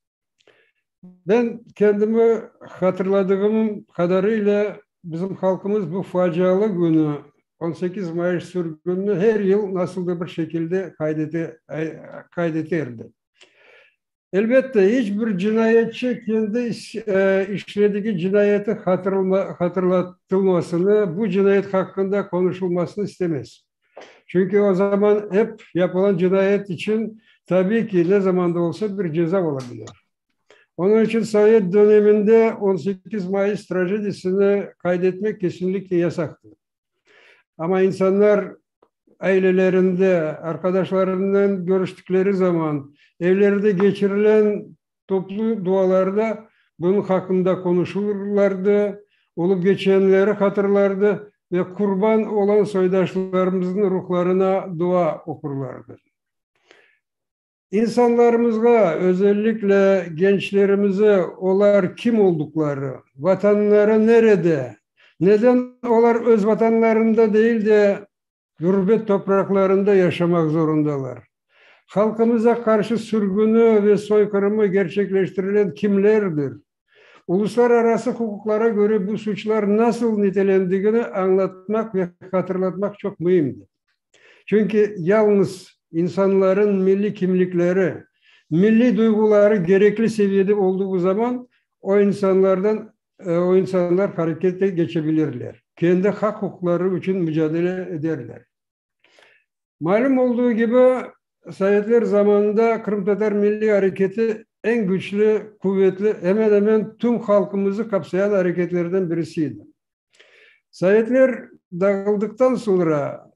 Ben kendimi hatırladığım kadarıyla bizim halqımız bu facialı künü 18 Mayıs sürgünini her yıl nasıldır bir şekilde qayd eterdi. Elbette, hiç bir cinayetçi kendi işledigi cinayeti hatırlatılmasını, bu cinayet haqqında konuşulmasını istemez. Çünki o zaman hep yapılan cinayet içün tabiiy ki, ne zaman da olsa bir ceza olabilir. Onıñ içün Sovet döneminde 18 Mayıs trajedisini qayd etmek kesinlikle yasaqtı. Amma insanlar ailelerinde, arqadaşlarınen körüştikleri zaman, evlerde keçirilen toplu dualarda bunıñ haqqında konuşurlardı, olıp keçenleri hatırlardı ve qurban olan soydaşlarımıznıñ ruhlarına dua oqurlardı. İnsanlarımızğa, özellikle gençlerimize olar kim olduqları, vatanları nerede, neden olar öz vatanlarında değil de gurbet topraqlarında yaşamaq zorundalar, halqımıza qarşı sürgüni ve soyqırımı gerçekleştirilen kimlerdir, uluslararası huquqlara köre bu suçlar nasıl nitelendigini añlatmaq ve hatırlatmaq çoq müimdir. Çünki yalnız insanların milliy kimlikleri, milliy duyğuları gerekli seviyede olduğu zaman o insanlardan o insanlar harekete geçebilirler, kendi haq-huquqları içün mücadele ederler. Malüm olduğu kibi, Sovetler zamanında qırımtatar milliy areketi eñ küçlü, quvetli, hemen-hemen tüm halqımızı qapsayan areketlerden birisi edi. Sovetler dağıldıqtan soñra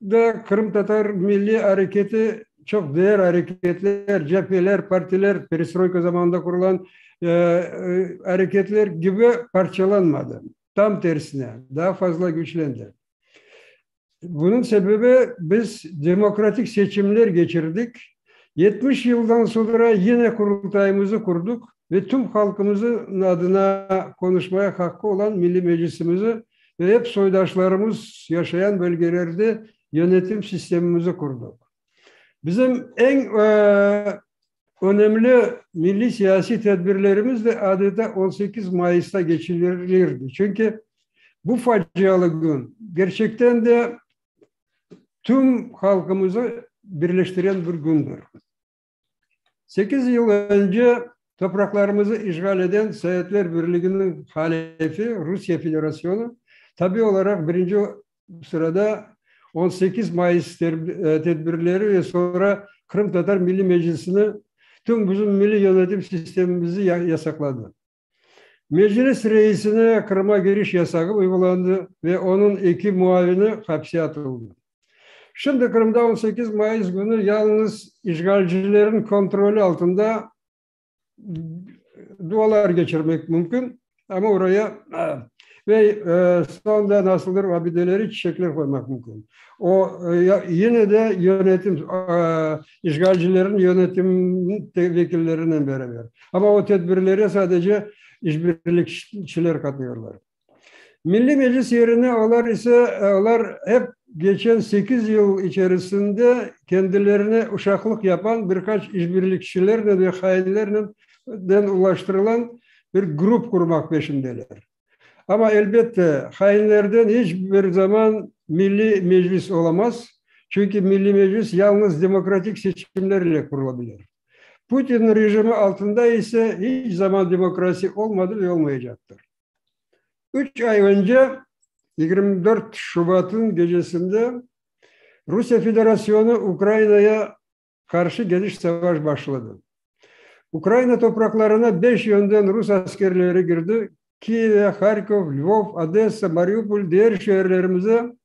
da qırımtatar milliy areketi çoq diğer areketler, cepheler, partiler, perestroyka zamanında qurulan areketler kibi parçalanmadı. Tam tersine, daa fazla güçlendi. Bunıñ sebebi biz demokratik seçimler keçirdik, 70 yıldan soñra yine Qurultayımızı qurduq ve tüm halqımızın adına qonuşmaya haqqı olan Milliy Meclisimizi ve ep soydaşlarımız yaşayan bölgelerde yönetim sistemimizi qurduq. Bizim eñ. Önemli milliy siyasiy tedbirlerimiz de adeta 18 Mayısta geçirilirdi. Çünki bu facialı kün gerçekten de tüm halqımızı birleştiren bir kündir. 8 yıl önce topraqlarımızı işğal eden Sovetler Birliginiñ halefi Rusiye Federasyonu tabiiy olaraq birinci sırada 18 Mayıs tedbirleri ve soñra Qırımtatar Milliy Meclisini, tüm bizim milliy yönetim sistemimizi yasaqladı. Meclis reisine Qırımğa kiriş yasağı uyğulandı ve onıñ eki muavini hapse atıldı. Şimdi Qırımda 18 mayıs künü yalıñız işğalcilerniñ kontroli altında dualar keçirmek mümkün, amma oraya ve soñda nasıldır abideleri çiçekler qoymaq mümkün. O, yine de yönetim, işğalcilerniñ yönetim vekillerinen beraber. Amma o tedbirlere sadece işbirlikçiler qatnıyorlar. Milliy Meclis yerine olar ise, olar hep geçen sekiz yıl içerisinde kendilerine uşaqlıq yapan bir qaç işbirlikçilernen ve hainlernen ulaştırılan bir grup qurmaq peşindeler. Amma, elbette, hainlerden iç bir zaman Milliy Meclis olamaz, çünki Milliy Meclis yalnız demokratik seçimler ile qurulabilir. Putin rejimi altında ise iç zaman demokrasi olmadı ve olmaycaqtır. Üç ay önce, 24 Şubatnıñ gecesinde, Rusiye Federasyonı Ukrainaya qarşı geniş savaş başladı. Ukraina topraqlarına beş yönden rus askerleri girdi, Kiyeve, Harkov, Lvov, Odessa, Mariupol, diğer şeerlerimize,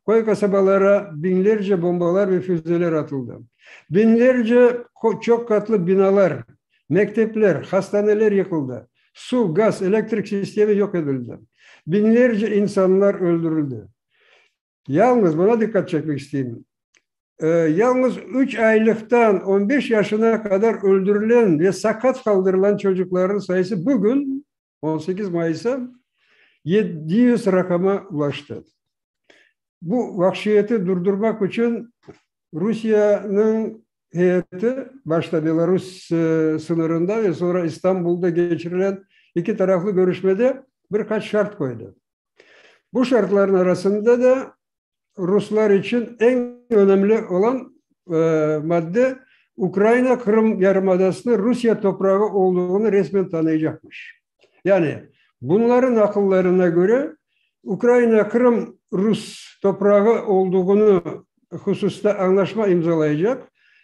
köy qasabalara biñlerce bombalar ve füzeler atıldı. Biñlerce çoq qatlı binalar, mektepler, hastaneler yıqıldı, suv, gaz, elektrik sistemi yoq etildi, biñlerce insanlar öldürildi. Yalñız, buna diqqat çekmek isteyim, yalñız üç aylıqtan on beş yaşına qadar öldürilen ve saqat qaldırılan çocuqlarnıñ sayısı bugün, 18 mayısa, 700 raqama ulaştı. Bu vahşiyeti durdurmaq içün Rusiyeniñ heyeti başta Belarus sıñırında ve soñra İstanbulda keçirilen eki taraflı körüşmede bir qaç şart qoydı. Bu şartlarnıñ arasında da ruslar içün eñ önemli olan madde, Ukraina Qırım yarımadasını Rusiye toprağı olduğını resmen tanıycaqmış. Yani, bunların aqıllarına köre, Ukraina Qırım rus toprağı olduğını hususta añlaşma imzalaycaq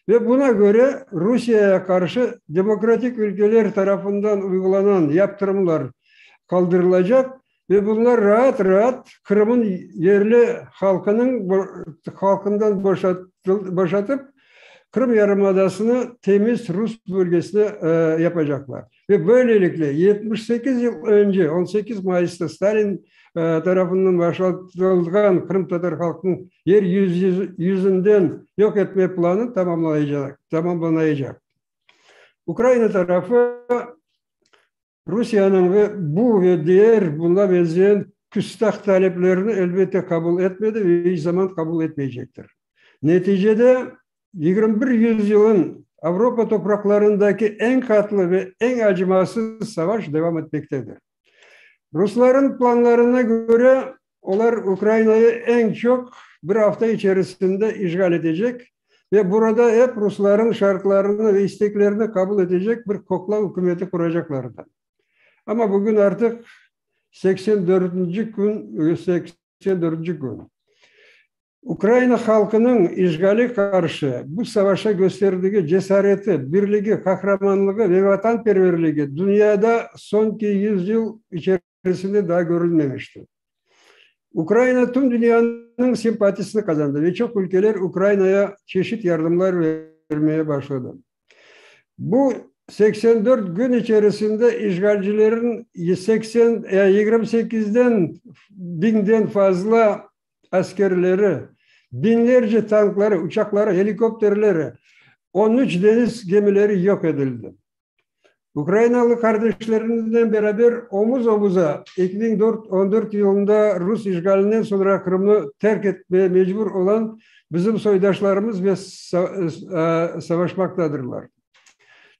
ve buna köre Rusiyeye qarşı demokratik ülkeler tarafından uygulanan yaptırımlar qaldırılacaq ve bunlar raat-raat Qırımın yerli halqınıñ halqından boşatıp, Qırım yarımadasını temiz rus bölgesine yapacaqlar. Ve böylelikle 78 yıl önce, 18 Mayısta Stalin tarafından başlatılğan qırımtatar halqınıñ yer yüzünden yoq etme planı tamamlanaycaq. Ukraina tarafı Rusiyeniñ ve bu ve diğer buna benzeyen küstah taleplerini elbette qabul etmedi ve iç zaman qabul etmeycektir. Neticede 21 yüzyılın Avropa topraqlarındaki eñ qatlı ve eñ acımasız savaş devam etmektedir. Rusların planlarına köre, olar Ukrainayı eñ çoq bir afta içerisinde işğal etecek ve burada ep rusların şartlarını ve isteklerini qabul etecek bir qoqla ükümeti quracaqlardı. Amma bugün artıq 84-nci kün, 84-nci kün. Ukraina halqınıñ işğale qarşı bu savaşa gösterdigi cesareti, birligi, qahramanlığı ve vatanperverligi dünyada soñki yüz yıl içerisinde daa körülmemişti. Ukraina tüm dünyanıñ simpatisini qazandı ve çoq ülkeler Ukrainaya çeşit yardımlar vermeye başladı. Bu 84 kün içerisinde işğalcilerin 28-den biñden fazla askerleri, biñlerce tankları, uçaqları, helikopterleri, on üç deñiz gemileri yoq edildi. Ukrainalı qardeşlerimiznen beraber omuz-omuza 2014 yılında rus işğalinden soñra Qırımnı terk etmeye mecbur olan bizim soydaşlarımız ve savaşmaqtadırlar.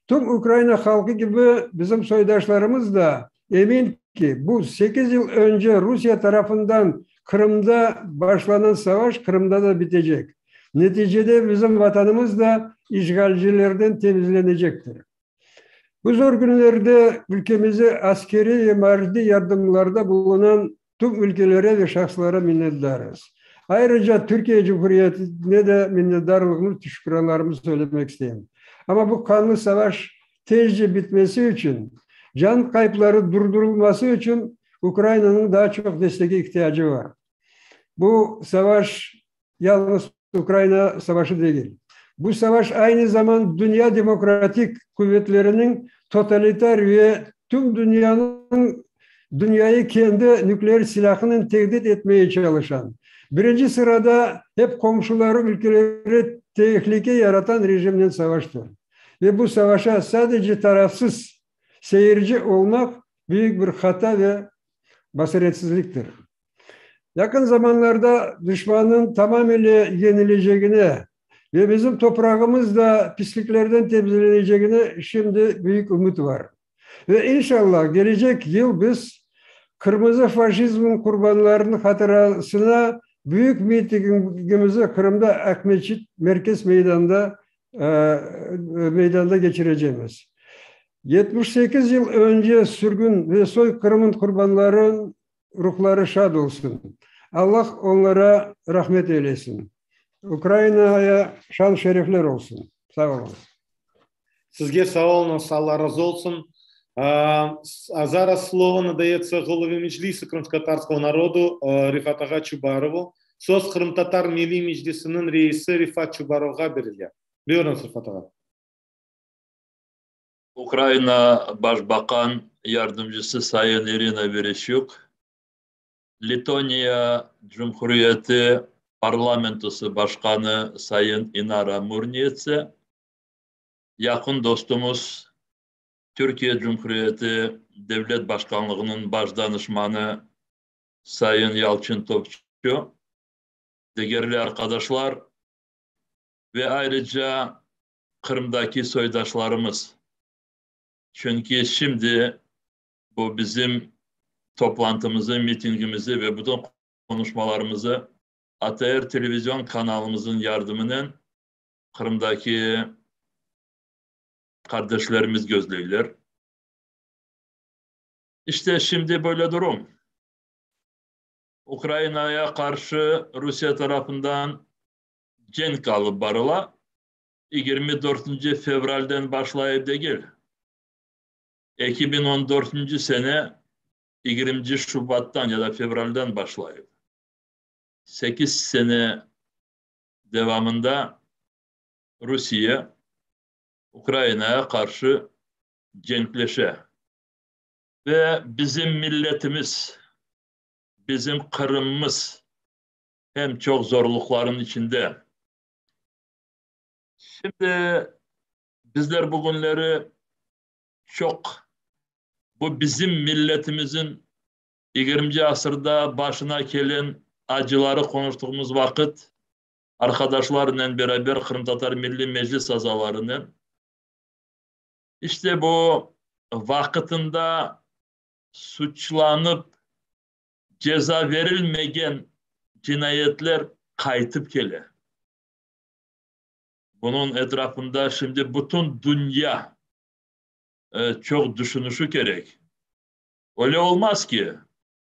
Tüm Ukraina halqı kibi bizim soydaşlarımız da emin ki, bu sekiz yıl önce Rusiye tarafından Qırımda başlanan savaş Qırımda da bitecek. Neticede bizim Vatanımız da işğalcilerden temizlenecektir. Bu zor künlerde ülkemize askeriy ve maddiy yardımlarda bulunan tüm ülkelere ve şahıslara minnetdarız. Ayrıca Türkiye Cumhuriyetine de minnetdarlığımız, tüşükranlarımızı söylemek isteyim. Amma bu qanlı savaş tezce bitmesi içün, can qayıpları durdurılması içün Ukrainanıñ daa çoq destege ihtiyacı bar. Bu savaş yalnız Ukraina savaşı degil. Bu savaş aynı zaman dünya demokratik quvetleriniñ totalitar ve tüm dünyanıñ dünyayı kendi nükleer silâhınen tehdit etmeye çalışan, birinci sırada hep qomşuları ülkelere tehlike yaratan rejimnen savaştır. Ve bu savaşa sadece tarafsız seyirci olmaq büyük bir hata ve basiretsizliktir. Yaqın zamanlarda duşmannıñ tamamile yenilecegine ve bizim toprağımız da pisliklerden temizlenecegine şimdi büyük ümüt var. Ve inşallah gelecek yıl biz qırmızı faşizmniñ qurbanlarınıñ hatırasına büyük mitingimizi Qırımda Aqmeçit merkez meydanında meydanda keçirecemiz. 78 yıl önce sürgün ve soyqırımın qurbanlarınıñ ruhları şad olsun. Allah onlara rahmet eylesin. Ukrainaya şan-şerefler olsun. Sağ oluñız. Sizge sağ oluñız, Alla razı olsun. А зараз слово надається голові Меджлісу кримськотатарського народу Рифат ağa Çubarovu. Söz Qırımtatar Milliy Meclisiniñ reisi Refat Çubarovğa berile. Buyurıñız, Refat ağa. Ukraina Başbaqan yardımcısı Sayın İrina Vereşçuk, Letoniya Cumhuriyeti Parlamentosı Başqanı Sayın İnara Murniyetse, yaqın dostumız Türkiye Cumhuriyeti Devlet Başqanlığınıñ Baş danışmanı Sayın Yalçın Topçu, degerli arqadaşlar ve ayrıca Qırımdaki soydaşlarımız. Çünki şimdi bu bizim toplantımızı, mitingimizi ve bütün konuşmalarımızı ATR televizyon kanalımızın yardımınen Qırımdaki qardeşlerimiz gözleyler. İşte şimdi böyle durum. Ukrainaya qarşı Rusiye tarafından cenk alıp barıla. 24 fevralden başlayıp degil. 2014 sene 20 Şubattan ya da fevralden başlayıp. 8 sene devamında Rusiye Ukrainaya qarşı cenkleşe. Ve bizim milletimiz, bizim Qırımımız hem çoq zorluqların içinde. Şimdi bizler bugünleri çoq bu bizim milletimizin 20. asırda başına kelen acıları konuştuğumuz vaqıt arqadaşlarnen beraber Qırımtatar Milliy Meclis azalarınen işte bu vaqıtında suçlanıp ceza verilmegen cinayetler qaytıp kele. Bunıñ etrafında şimdi bütün dünya çoq düşünüşü kerek. Öyle olmaz ki,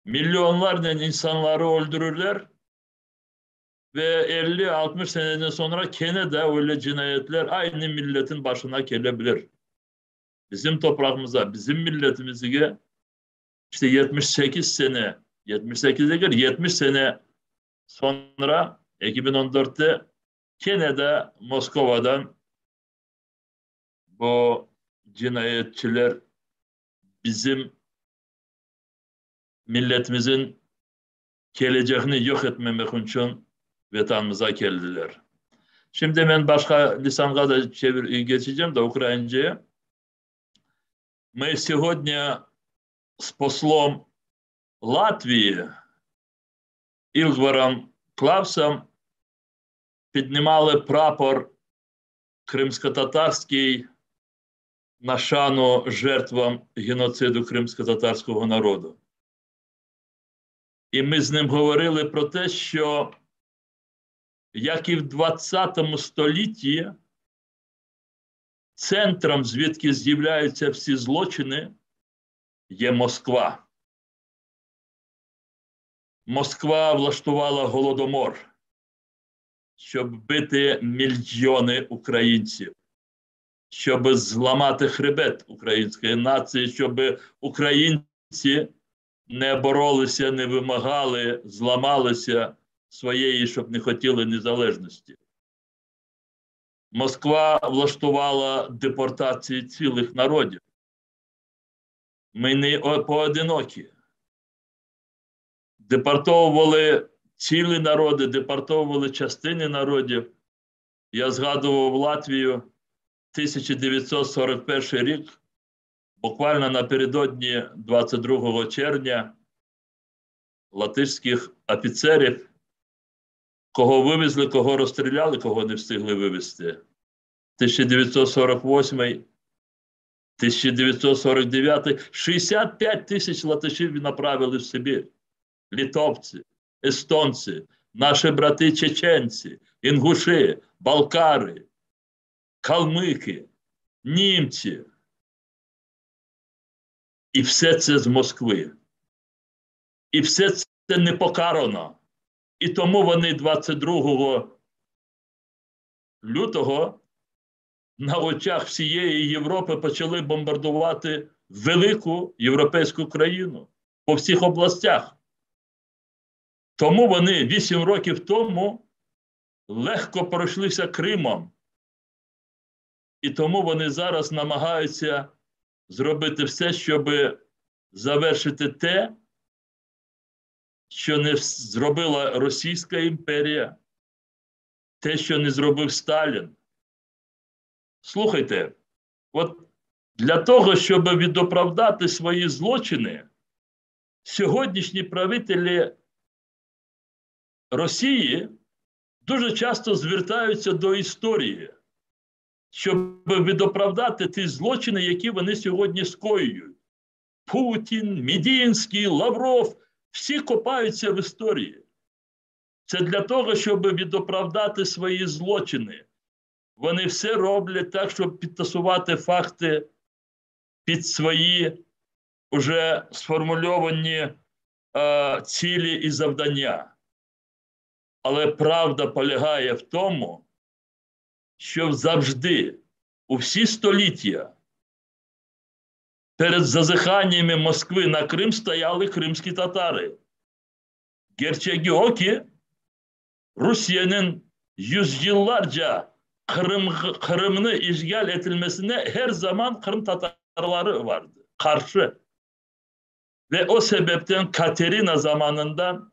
milyonlarnen insanları öldürürler ve 50-60 seneden sonra kene de öyle cinayetler aynı milletin başına kelebilir. Bizim toprağımıza, bizim milletimizge işte 78 sene, 78 degil, 70 sene sonra 2014'te kene de Moskovadan bu cinayetçiler bizim milletimizin kelecegini yoq etmemek içün Vetanımıza keldiler. Şimdi men başqa lisanğa da çevir, geçeceğim de ukraince. Мы сегодня с послом Латвии Илгваром Клавсом піднімали прапор кримськотатарський. На шану жертвам геноциду кримсько-татарського народу. І ми з ним говорили про те, що як і в 20 столітті центром, звідки з'являються всі злочини, є Москва. Москва влаштувала голодомор, щоб бити мільйони українців, щоб зламати хребет української нації, щоб українці не боролися, не вимагали, зламалися своєї, щоб не хотіли незалежності. Москва влаштувала депортації цілих народів. Ми не поодинокі. Депортовували цілі народи, депортовували частини народів. Я згадував Латвію 1941 рік, буквально напередодні 22 червня, латишських офіцерів, кого вивезли, кого розстріляли, кого не встигли вивезти. 1948, 1949, 65 тисяч латишів направили в Сибір. Литовці, естонці, наші брати чеченці, інгуші, балкари, калмики, німці. І все це з Москви. І все це не покарано. І тому вони 22 лютого на очах всієї Європи почали бомбардувати велику європейську країну по всіх областях. Тому вони 8 років тому легко пройшлися Кримом. І тому вони зараз намагаються зробити все, щоб завершити те, що не зробила Російська імперія, те, що не зробив Сталін. Слухайте, от для того, щоб відоправдати свої злочини, сьогоднішні правителі Росії дуже часто звертаються до історії, щоб відоправдати ті злочини, які вони сьогодні скоюють. Путін, Мединський, Лавров – всі копаються в історії. Це для того, щоб відоправдати свої злочини. Вони все роблять так, щоб підтасувати факти під свої уже сформульовані цілі і завдання. Але правда полягає в тому, що завжди, у всі століття, перед зазиханнями Москви на Крим стояли кримські татари. Gerçeği o ki Rusya'nın yüzyıllarca Kırım, Kırım'ını işgal edilmesine her zaman Kırım Tatarları vardı. Karşı. Ve o sebepten Katerina zamanından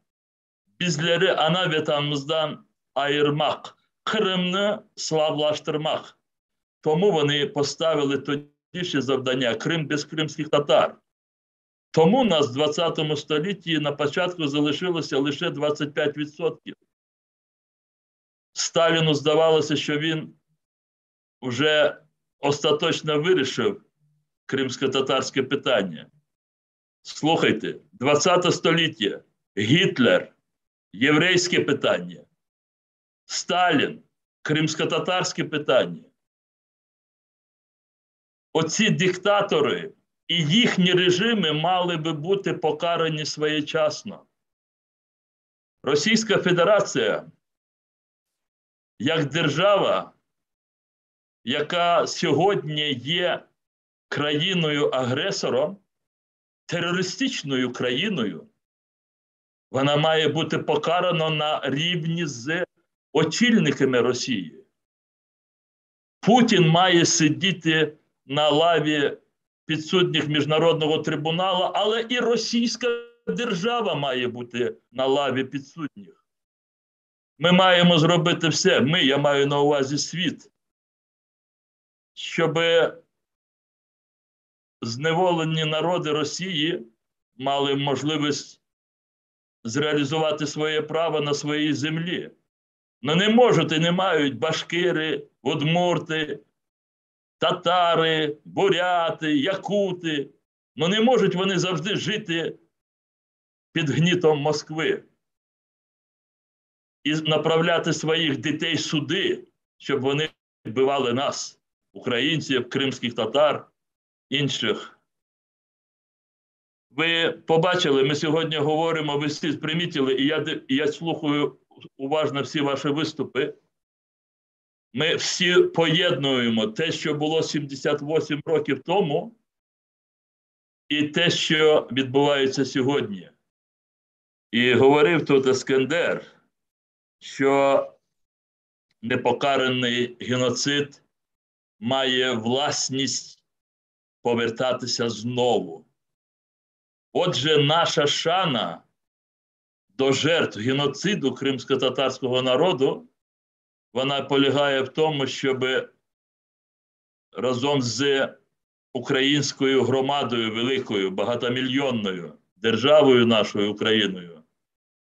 bizleri ana vatanımızdan ayırmak, Kırım'ı Slavlaştırmak. Тому вони поставили тоді ще завдання Крим без кримських татар. Тому нас в 20 столітті на початку залишилося лише 25%. Сталіну здавалося, що він вже остаточно вирішив кримсько-татарське питання. Слухайте, 20 століття, Гітлер, єврейське питання, Сталін, кримсько-татарське питання. Оці диктатори і їхні режими мали би бути покарані своєчасно. Російська Федерація, як держава, яка сьогодні є країною-агресором, терористичною країною, вона має бути покарана на рівні з очільниками Росії. Путін має сидіти на лаві підсудних Міжнародного трибуналу, але і російська держава має бути на лаві підсудних. Ми маємо зробити все, ми, я маю на увазі світ, щоб зневолені народи Росії мали можливість зреалізувати своє право на своїй землі. Но не можуть і не мають башкири, удмурти. Татари, буряти, якути. Ну не можуть вони завжди жити під гнітом Москви і направляти своїх дітей сюди, щоб вони вбивали нас, українців, кримських татар, інших. Ви побачили, ми сьогодні говоримо, ви всі примітили, і я, і я слухаю уважно всі ваші виступи. Ми всі поєднуємо те, що було 78 років тому, і те, що відбувається сьогодні. І говорив тут Ескендер, що непокараний геноцид має власність повертатися знову. Отже, наша шана до жертв геноциду кримсько-татарського народу, вона полягає в тому, щоб разом з українською громадою великою, багатомільйонною, державою нашою Україною,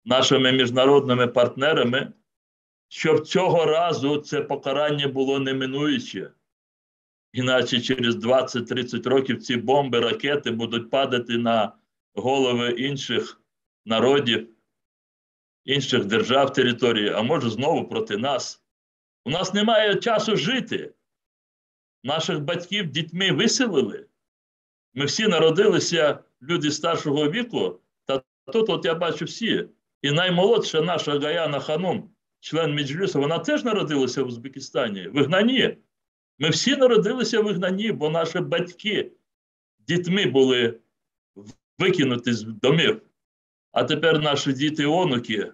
нашими міжнародними партнерами, щоб цього разу це покарання було неминуюче. Іначе через 20-30 років ці бомби, ракети будуть падати на голови інших народів, інших держав території, а може знову проти нас. У нас немає часу жити. Наших батьків дітьми виселили. Ми всі народилися, люди старшого віку, та тут от я бачу всі. І наймолодша наша Гаяна Ханум, член Меджлісу, вона теж народилася в Узбекистані, в вигнанні. Ми всі народилися в вигнанні, бо наші батьки дітьми були викинуті з домів. А тепер наші діти і онуки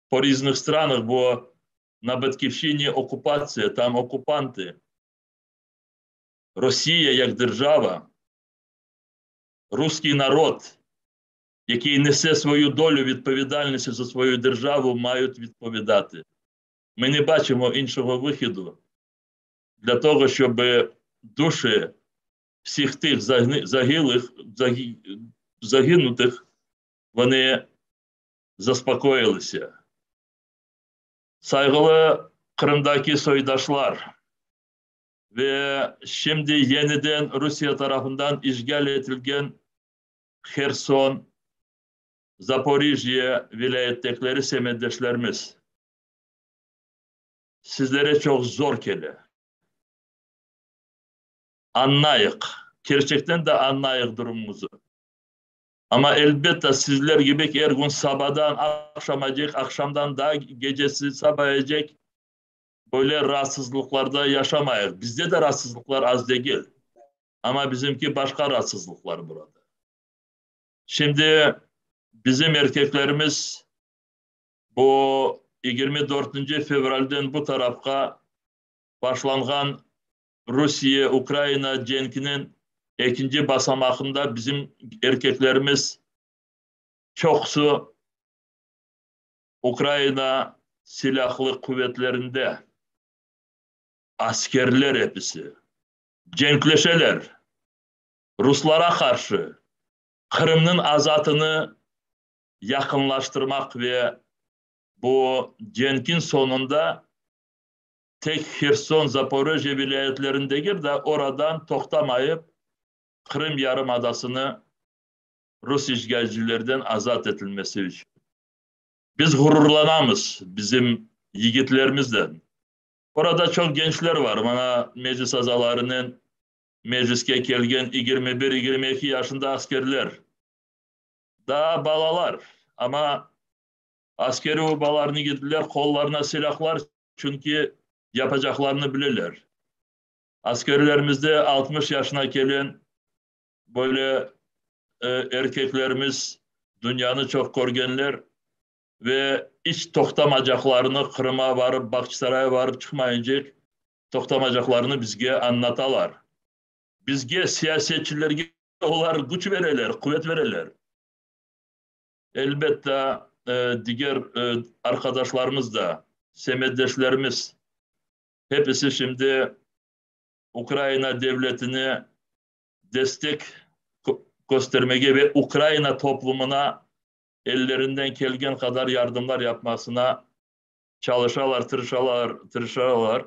по різних странах, бо на батьківщині окупація, там окупанти. Росія як держава, руський народ, який несе свою долю відповідальності за свою державу, мають відповідати. Ми не бачимо іншого виходу для того, щоб душі всіх тих загилих, загинутих, вони заспокоїлися. Saygılı Kırım'daki soydaşlar ve şimdi yeniden Rusya tarafından işgal edilgen Herson, Zaporijye vilayettekileri semetdeşlerimiz. Sizlere çok zor kele. Anlayık. Gerçekten de anlayık durumumuzu. Ama elbette sizler gibi her gün sabahdan akşamacak, akşamdan daha gecesi sabahacak böyle rahatsızlıklarda yaşamayız. Bizde de rahatsızlıklar az değil. Ama bizimki başka rahatsızlıklar burada. Şimdi bizim erkeklerimiz bu 24. Fevralden bu tarafqa başlanğan Rusiye-Ukrayna cenkiniñ ekinci basamağında bizim erkeklerimiz çoqusı Ukrayna silahlı quvetlerinde askerler episi cenkleşeler ruslara qarşı Qırımnıñ azatını yaqınlaştırmaq ve bu cenkin soñunda tek Herson, Zaporojye vilâyetlerini degil de, oradan toqtamayıp, Qırım yarımadasını rus işğalcilerden azat etilmesi içün. Biz ğururlanamız bizim yigitlerimizden. Orada çoq gençler var. Mana meclis azalarınen mecliske kelgen 21, 22 yaşında askerler. Daa balalar, amma askeriy urbalarını giydiler, qollarına silâhlar, çünki yapacaqlarını bileler. Askerlerimizde 60 yaşına kelen böyle erkeklerimiz, dünyanı çoq körgenler ve iç toqtamacaqlarını, Qırımğa barıp, Bağçasarayğa barıp çıqmayıncaq toqtamacaqlarını bizge añlatalar. Bizge, siyasetçilerge olar küç bereler, quvet bereler. Elbette, diger arqadaşlarımız da, semetdeşlerimiz, hepisi şimdi Ukraina devletine destek köstermege ve Ukraina toplumına ellerinden kelgen qadar yardımlar yapmasına çalışalar, tırışalar, tırışalar.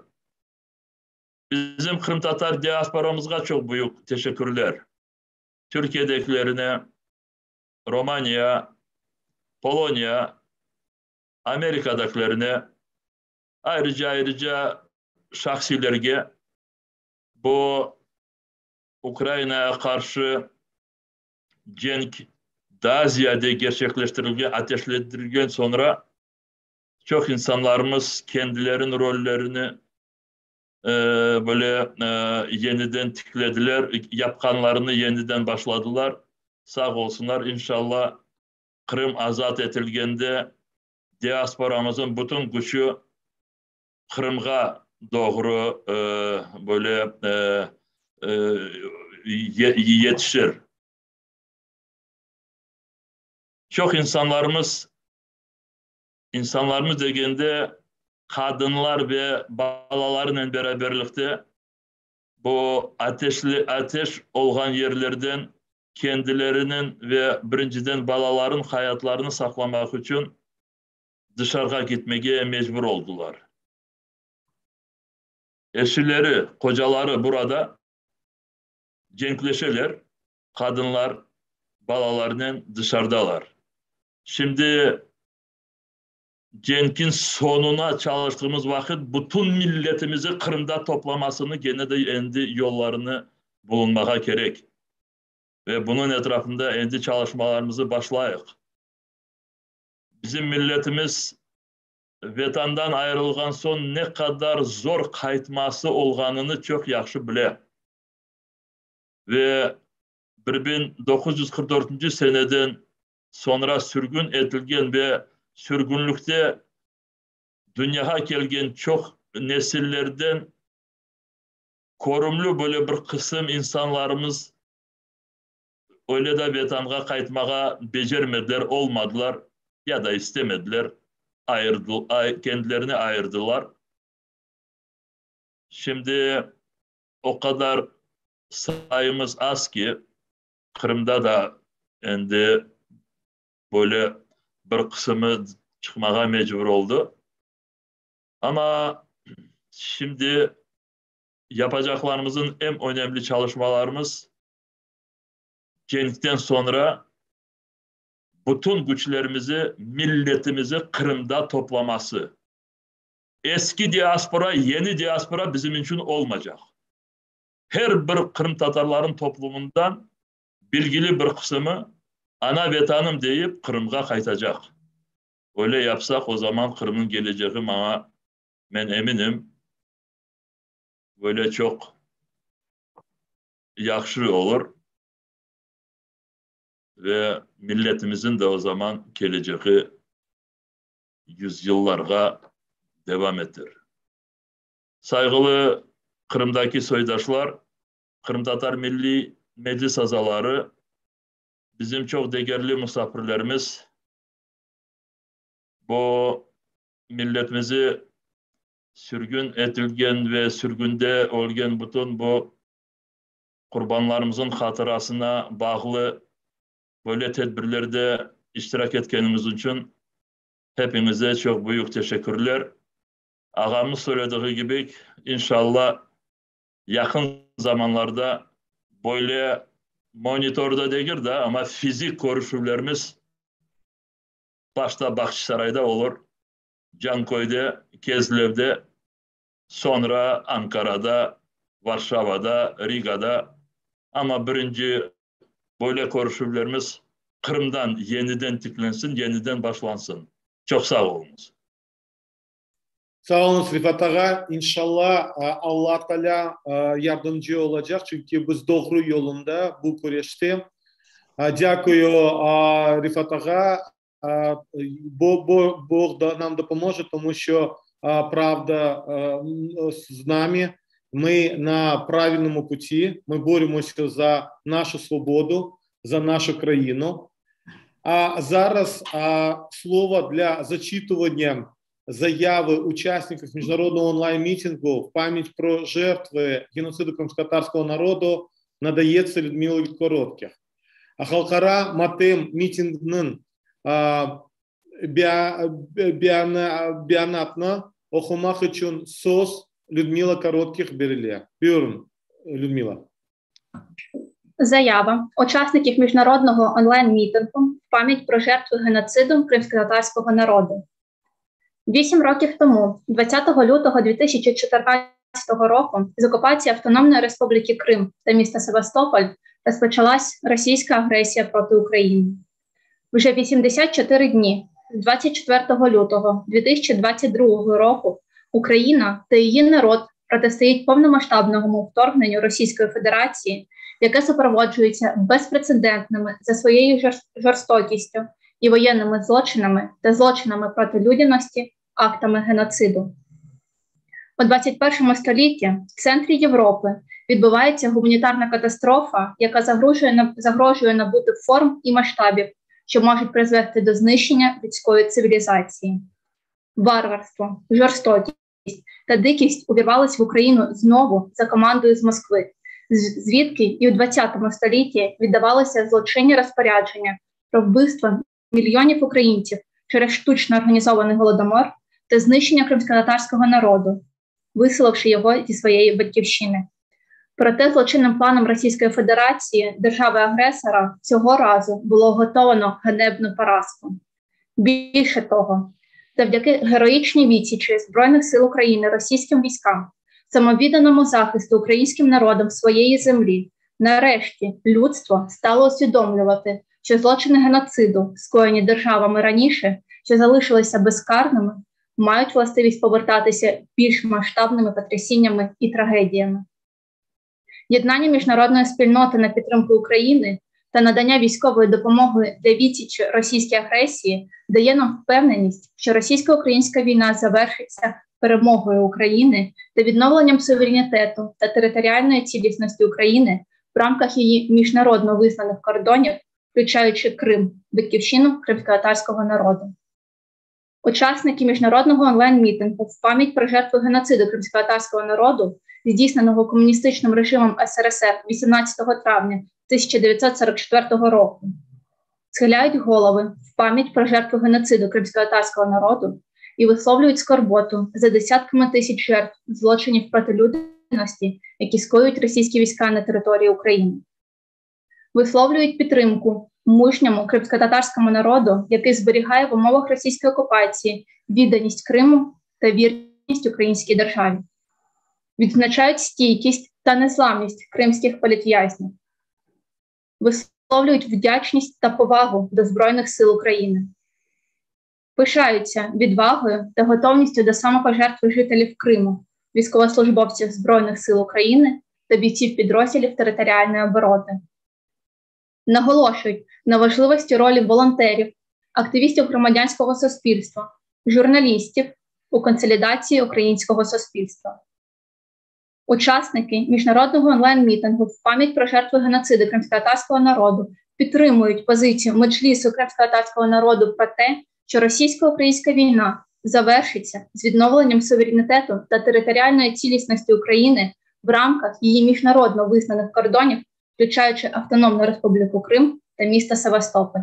Bizim qırımtatar diasporamızğa çoq büyük teşekkürler. Türkiyedekilerine, Romaniya, Poloniya, Amerikadakilerine, ayrıca ayrıca şahsiylerge bu Ukrainaya qarşı cenk daa ziyade gerçekleştirilgen, ateşlendirilgen soñra çoq insanlarımız kendileriniñ rollerini böyle yeniden tiklediler, yapqanlarını yeniden başladılar. Sağ olsunlar, inşallah, Qırım azat etilgende diasporamızın bütün küçü Qırımğa doğru böyle yetişir. Çoq insanlarımız, insanlarımız degende, qadınlar ve balalarınen beraberlikte bu ateşli, ateş olğan yerlerden kendileriniñ ve birinciden balalarınıñ hayatlarını saqlamaq içün dışarığa ketmege mecbur oldılar. Eşileri, qocaları burada cenkleşeler, qadınlar balalarınen dışarıdalar. Şimdi cenkin soñuna çalıştığımız vaqıt bütün milletimizi Qırımda toplamasını gene de endi yollarını bulunmağa kerek. Ve bunıñ etrafında endi çalışmalarımızı başlayıq. Bizim milletimiz Vetandan ayırılğan soñ ne qadar zor qaytması olğanını çoq yahşı bile. Ve 1944 seneden soñra sürgün etilgen ve sürgünlikte dünyağa kelgen çoq nesillerden körümli böyle bir qısım insanlarımız öyle de Vetanğa qaytmağa becermediler, olmadılar ya da istemediler, ayırdı, kendilerini ayırdılar. Şimdi o qadar sayımız az ki, Qırımda da endi böyle bir qısımı çıqmağa mecbur oldı. Amma şimdi yapacaqlarımızın eñ önemli çalışmalarımız cenkten soñra bütün küçlerimizi, milletimizi Qırımda toplaması. Eski diaspora, yeni diaspora bizim içün olmaycaq. Her bir qırımtatarların toplumından bilgili bir qısımı ana vetanım deyip Qırımğa qaytacaq. Öyle yapsaq, o zaman Qırımnıñ kelecegi maña, men eminim, böyle çoq yahşı olur ve milletimizin de o zaman kelecegi yüzyıllarğa devam eter. Sayğılı Qırımdaki soydaşlar, Qırımtatar Milliy Meclis azaları, bizim çoq degerli musafirlerimiz, bu milletimizi sürgün etilgen ve sürgünde ölgen bütün bu qurbanlarımızın hatırasına bağlı böyle tedbirlerde iştirak etkenimiz içün hepiñize çoq büyük teşekkürler. Ağamız söylediği kibi, inşallah, yaqın zamanlarda böyle monitorda degil de, amma fizik körüşüvlerimiz başta Bağçasarayda olur, Canköyde, Kezlevde, soñra Ankarada, Varşavada, Rigada. Amma birinci böyle körüşüvlerimiz Qırımdan yeniden tiklensin, yeniden başlansın. Çoq sağ oluñız. Sağ oluñız, Refat ağa. İnşallah, Alla Taalâ yardımcı olacaq, çünki biz doğru yolunda bu küreşte. Dâkuyu, Refat ağa. Бог нам допоможе, тому що правда з нами. Ми на правильному путі, ми боремося за нашу свободу, за нашу країну. А зараз слово для зачитування заяви учасників міжнародного онлайн-мітингу в пам'ять про жертви геноциду кримськотатарського народу надається Людмилі Коротких. Halqara matem mitinginiñ beyanatını oqumaq içün söz. Lüdmila Korotkih berile. Buyurın, Lüdmila. Заява учасників міжнародного онлайн-мітингу в пам'ять про жертви геноциду кримськотатарського народу. Вісім років тому, 20 лютого 2014 року, з окупації Автономної Республіки Крим та міста Севастополь розпочалась російська агресія проти України. Вже 84 дні, з 24 лютого 2022 року, Україна та її народ протистоїть повномасштабному вторгненню Російської Федерації, яке супроводжується безпрецедентними за своєю жорстокістю і воєнними злочинами та злочинами проти людяності, актами геноциду. У 21 столітті в центрі Європи відбувається гуманітарна катастрофа, яка загрожує, загрожує набути форм і масштабів, що можуть призвести до знищення людської цивілізації. Варварство, жорстокість та дикість увірвались в Україну знову за командою з Москви, звідки і у 20 столітті віддавалися злочинні розпорядження про вбивство мільйонів українців через штучно організований голодомор та знищення кримськотатарського народу, виселивши його зі своєї батьківщини. Проте злочинним планом Російської Федерації держави-агресора цього разу було готовано ганебну поразку. Більше того, завдяки героїчній відсічі Збройних сил України російським військам, самовідданому захисту українським народом своєї землі, нарешті людство стало усвідомлювати, що злочини геноциду, скоєні державами раніше, що залишилися безкарними, мають властивість повертатися більш масштабними потрясіннями і трагедіями. Єднання міжнародної спільноти на підтримку України та надання військової допомоги для відсічі російській агресії дає нам впевненість, що російсько-українська війна завершиться перемогою України та відновленням суверенітету та територіальної цілісності України в рамках її міжнародно визнаних кордонів, включаючи Крим, батьківщину кримськотатарського народу. Учасники міжнародного онлайн-мітингу в пам'ять про жертви геноциду кримськотатарського народу, здійсненого комуністичним режимом СРСР 18 травня 1944 року, схиляють голови в пам'ять про жертву геноциду кримськотатарського народу і висловлюють скорботу за десятками тисяч жертв злочинів проти людяності, які скоюють російські війська на території України. Висловлюють підтримку мужньому кримськотатарському народу, який зберігає в умовах російської окупації відданість Криму та вірність українській державі. Відзначають стійкість та незламність кримських політв'язнів. Висловлюють вдячність та повагу до Збройних сил України. Пишаються відвагою та готовністю до самопожертви жителів Криму, військовослужбовців Збройних сил України та бійців підрозділів територіальної оборони. Наголошують на важливості ролі волонтерів, активістів громадянського суспільства, журналістів у консолідації українського суспільства. Учасники міжнародного онлайн-мітингу в пам'ять про жертви геноциду кримськотатарського народу підтримують позицію Меджлісу кримськотатарського народу про те, що російсько-українська війна завершиться з відновленням суверенітету та територіальної цілісності України в рамках її міжнародно визнаних кордонів, включаючи Автономну Республіку Крим та місто Севастополь.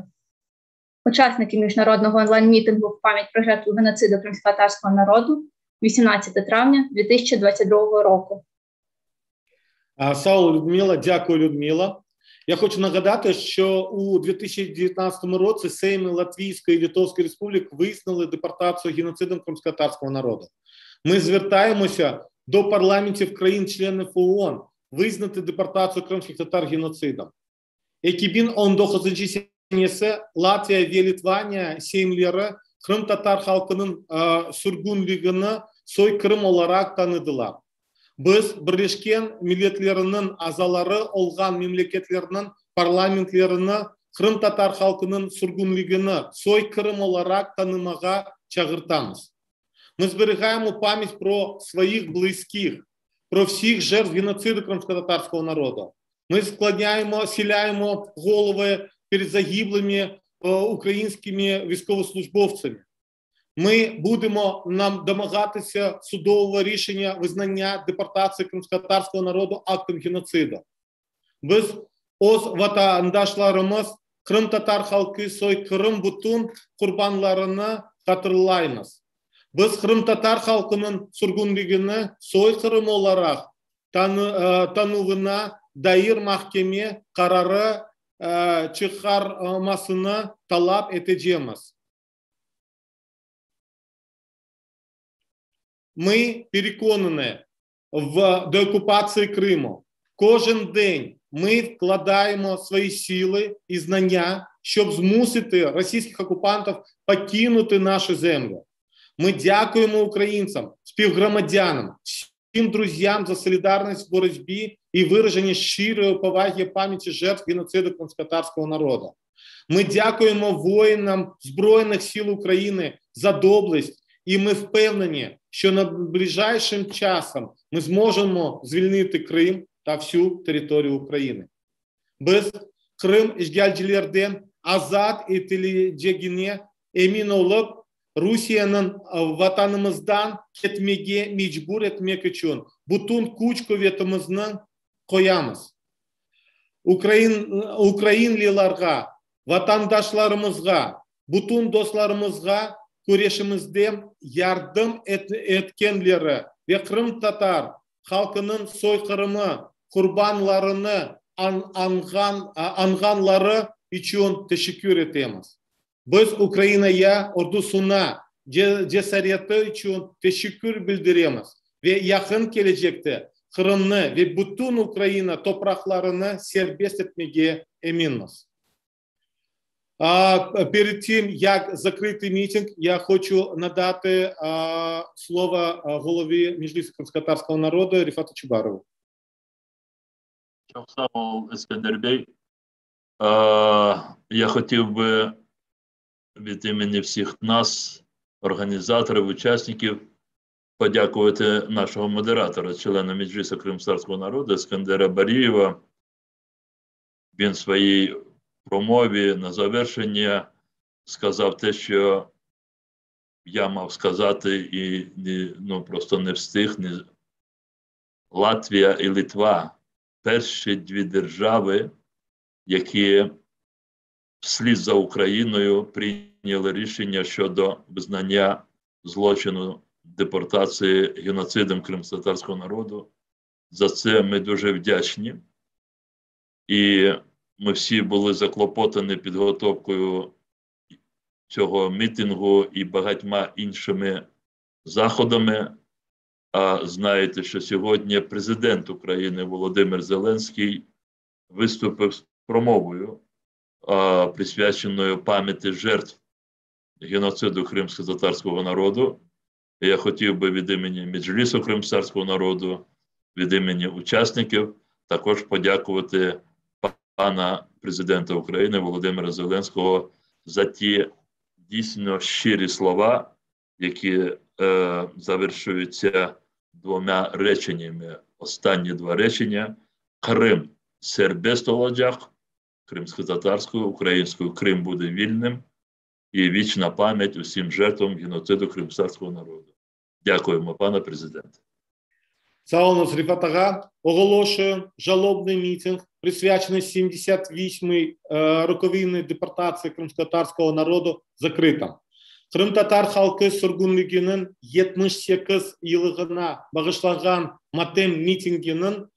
Учасники міжнародного онлайн-мітингу в пам'ять про жертву геноциду кримськотатарського народу 18 травня 2022 року. Sağ ol, Людмила, дякую, Людмила. Я хочу нагадати, що у 2019 році Сейми Латвійської і Литовської Республік визнали депортацію геноцидом кримськотатарського народу. Ми звертаємося до парламентів країн-членів ООН визнати депортацію кримських татар геноцидом. 2019 senesi Latviya ve Litvaniya Seymleri Qırımtatar halqınıñ sürgünligini soyqırım olaraq tanıdılar. Biz Birleşken Milletlerniñ azaları olğan memleketlerniñ parlamentlerini qırımtatar halqınıñ sürgünligini soyqırım olaraq tanımağa çağırtamız. Ми зберігаємо пам'ять про своїх близьких, про всіх жертв геноциду кримськотатарського народу. Ми склоняємо, схиляємо голови перед загиблими українськими військовослужбовцями. Ми будемо нам домагатися судового рішення визнання депортації кримськотатарського народу актом геноциду. Biz öz vatandaşlarımız qırımtatar halqı soyqırım bütün qurbanlarını hatırlaymız. Biz qırımtatar halqınıñ sürgünligini soyqırım olaraq tanuvına dair mahkeme qararı çıqarmasını talap etecemiz. Ми переконані в деокупації Криму. Кожен день ми вкладаємо свої сили і знання, щоб змусити російських окупантів покинути нашу землю. Ми дякуємо українцям, співгромадянам, всім друзям за солідарність в боротьбі і вираження щирої поваги пам'яті жертв геноциду кримськотатарського народу. Ми дякуємо воїнам Збройних сил України за доблесть, і ми впевнені, що найближчим часом ми зможемо звільнити Крим та всю територію України. Biz Qırım işğalcilerden azat etilecegine emin olıp, Rusiyeniñ vatanımızdan ketmege mecbur etmek içün bütün küç-quvetimizni qoyamız. Ukrain, ukrainlilarğa, vatandaşlarımızğa, bütün dostlarımızğa küreşimizde yardım etkenleri ve qırımtatar halqınıñ soyqırımı qurbanlarını añğan, añğanları içün teşekkür etemiz. Biz Ukrainaya ordusına cesareti içün teşekkür bildiremiz ve yaqın kelecekte Qırımnı ve bütün Ukraina topraqlarını serbest etmege eminmiz. Перед тим, як закрити мітинг, я хочу надати слово голові Меджлісу кримськотатарського народу Рефату Чубарову. Çoq sağ ol, Eskender bey. Я хотів би від імені всіх нас, організаторів, учасників, подякувати нашого модератора, члена Меджлісу кримськотатарського народу Ескендера Барієва. Він в своїй промові на завершення сказав те, що я мав сказати і ну, просто не встиг. Не... Латвія і Литва перші дві держави, які вслід за Україною прийняли рішення щодо визнання злочину депортації геноцидом кримськотатарського народу. За це ми дуже вдячні. І ми всі були заклопотані підготовкою цього мітингу і багатьма іншими заходами. А знаєте, що сьогодні президент України Володимир Зеленський виступив з промовою, присвяченою пам'яті жертв геноциду кримськотатарського народу. Я хотів би від імені Меджлісу кримськотатарського народу, від імені учасників також подякувати пана президента України Володимира Зеленського за ті дійсно щирі слова, які е, завершуються двома реченнями. Останні два речення: Qırım serbest olacaq, кримськотатарською, українською Крим буде вільним, і вічна пам'ять усім жертвам геноциду кримськотатарського народу. Дякуємо, пане президенте. Sağ oluñız, Refat ağa. Оголошую жалобний мітинг, присвячений 78-й роковині депортації кримськотатарського народу, закритим. Qırımtatar halqı sürgünliginiñ 78 yıllığına bağışlanğan matem mitinginiñ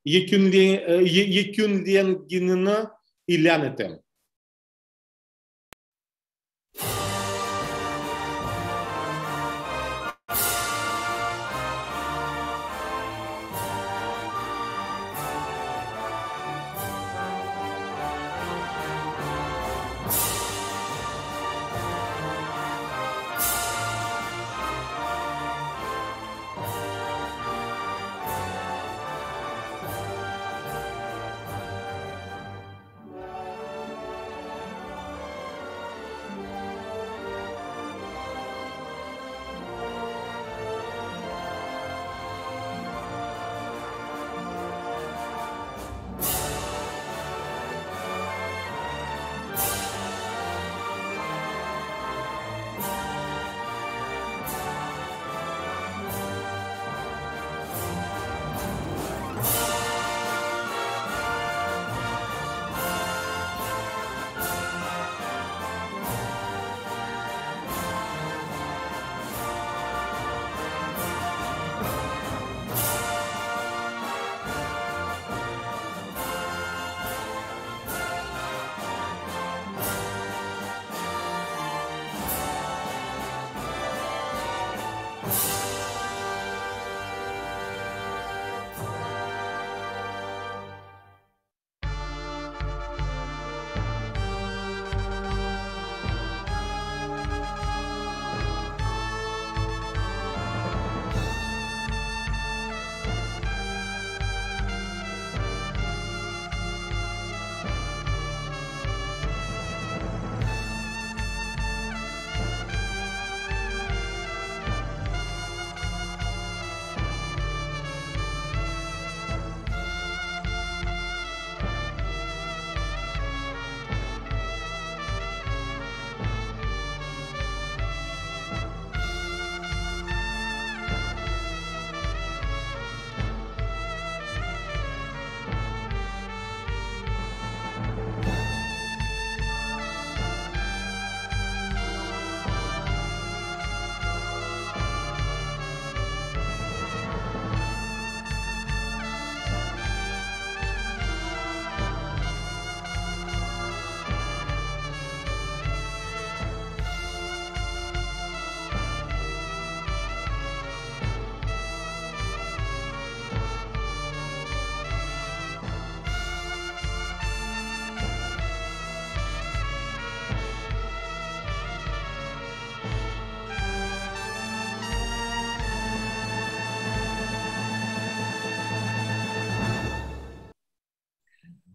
yekünlengenini ilân etem.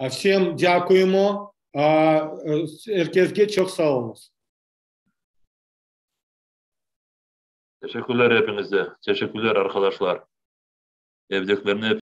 Всем дякуємо. Er keske çoq sağ oluñız. Teşekkürler hepinize. Teşekkürler arkadaşlar. Evdekilerine.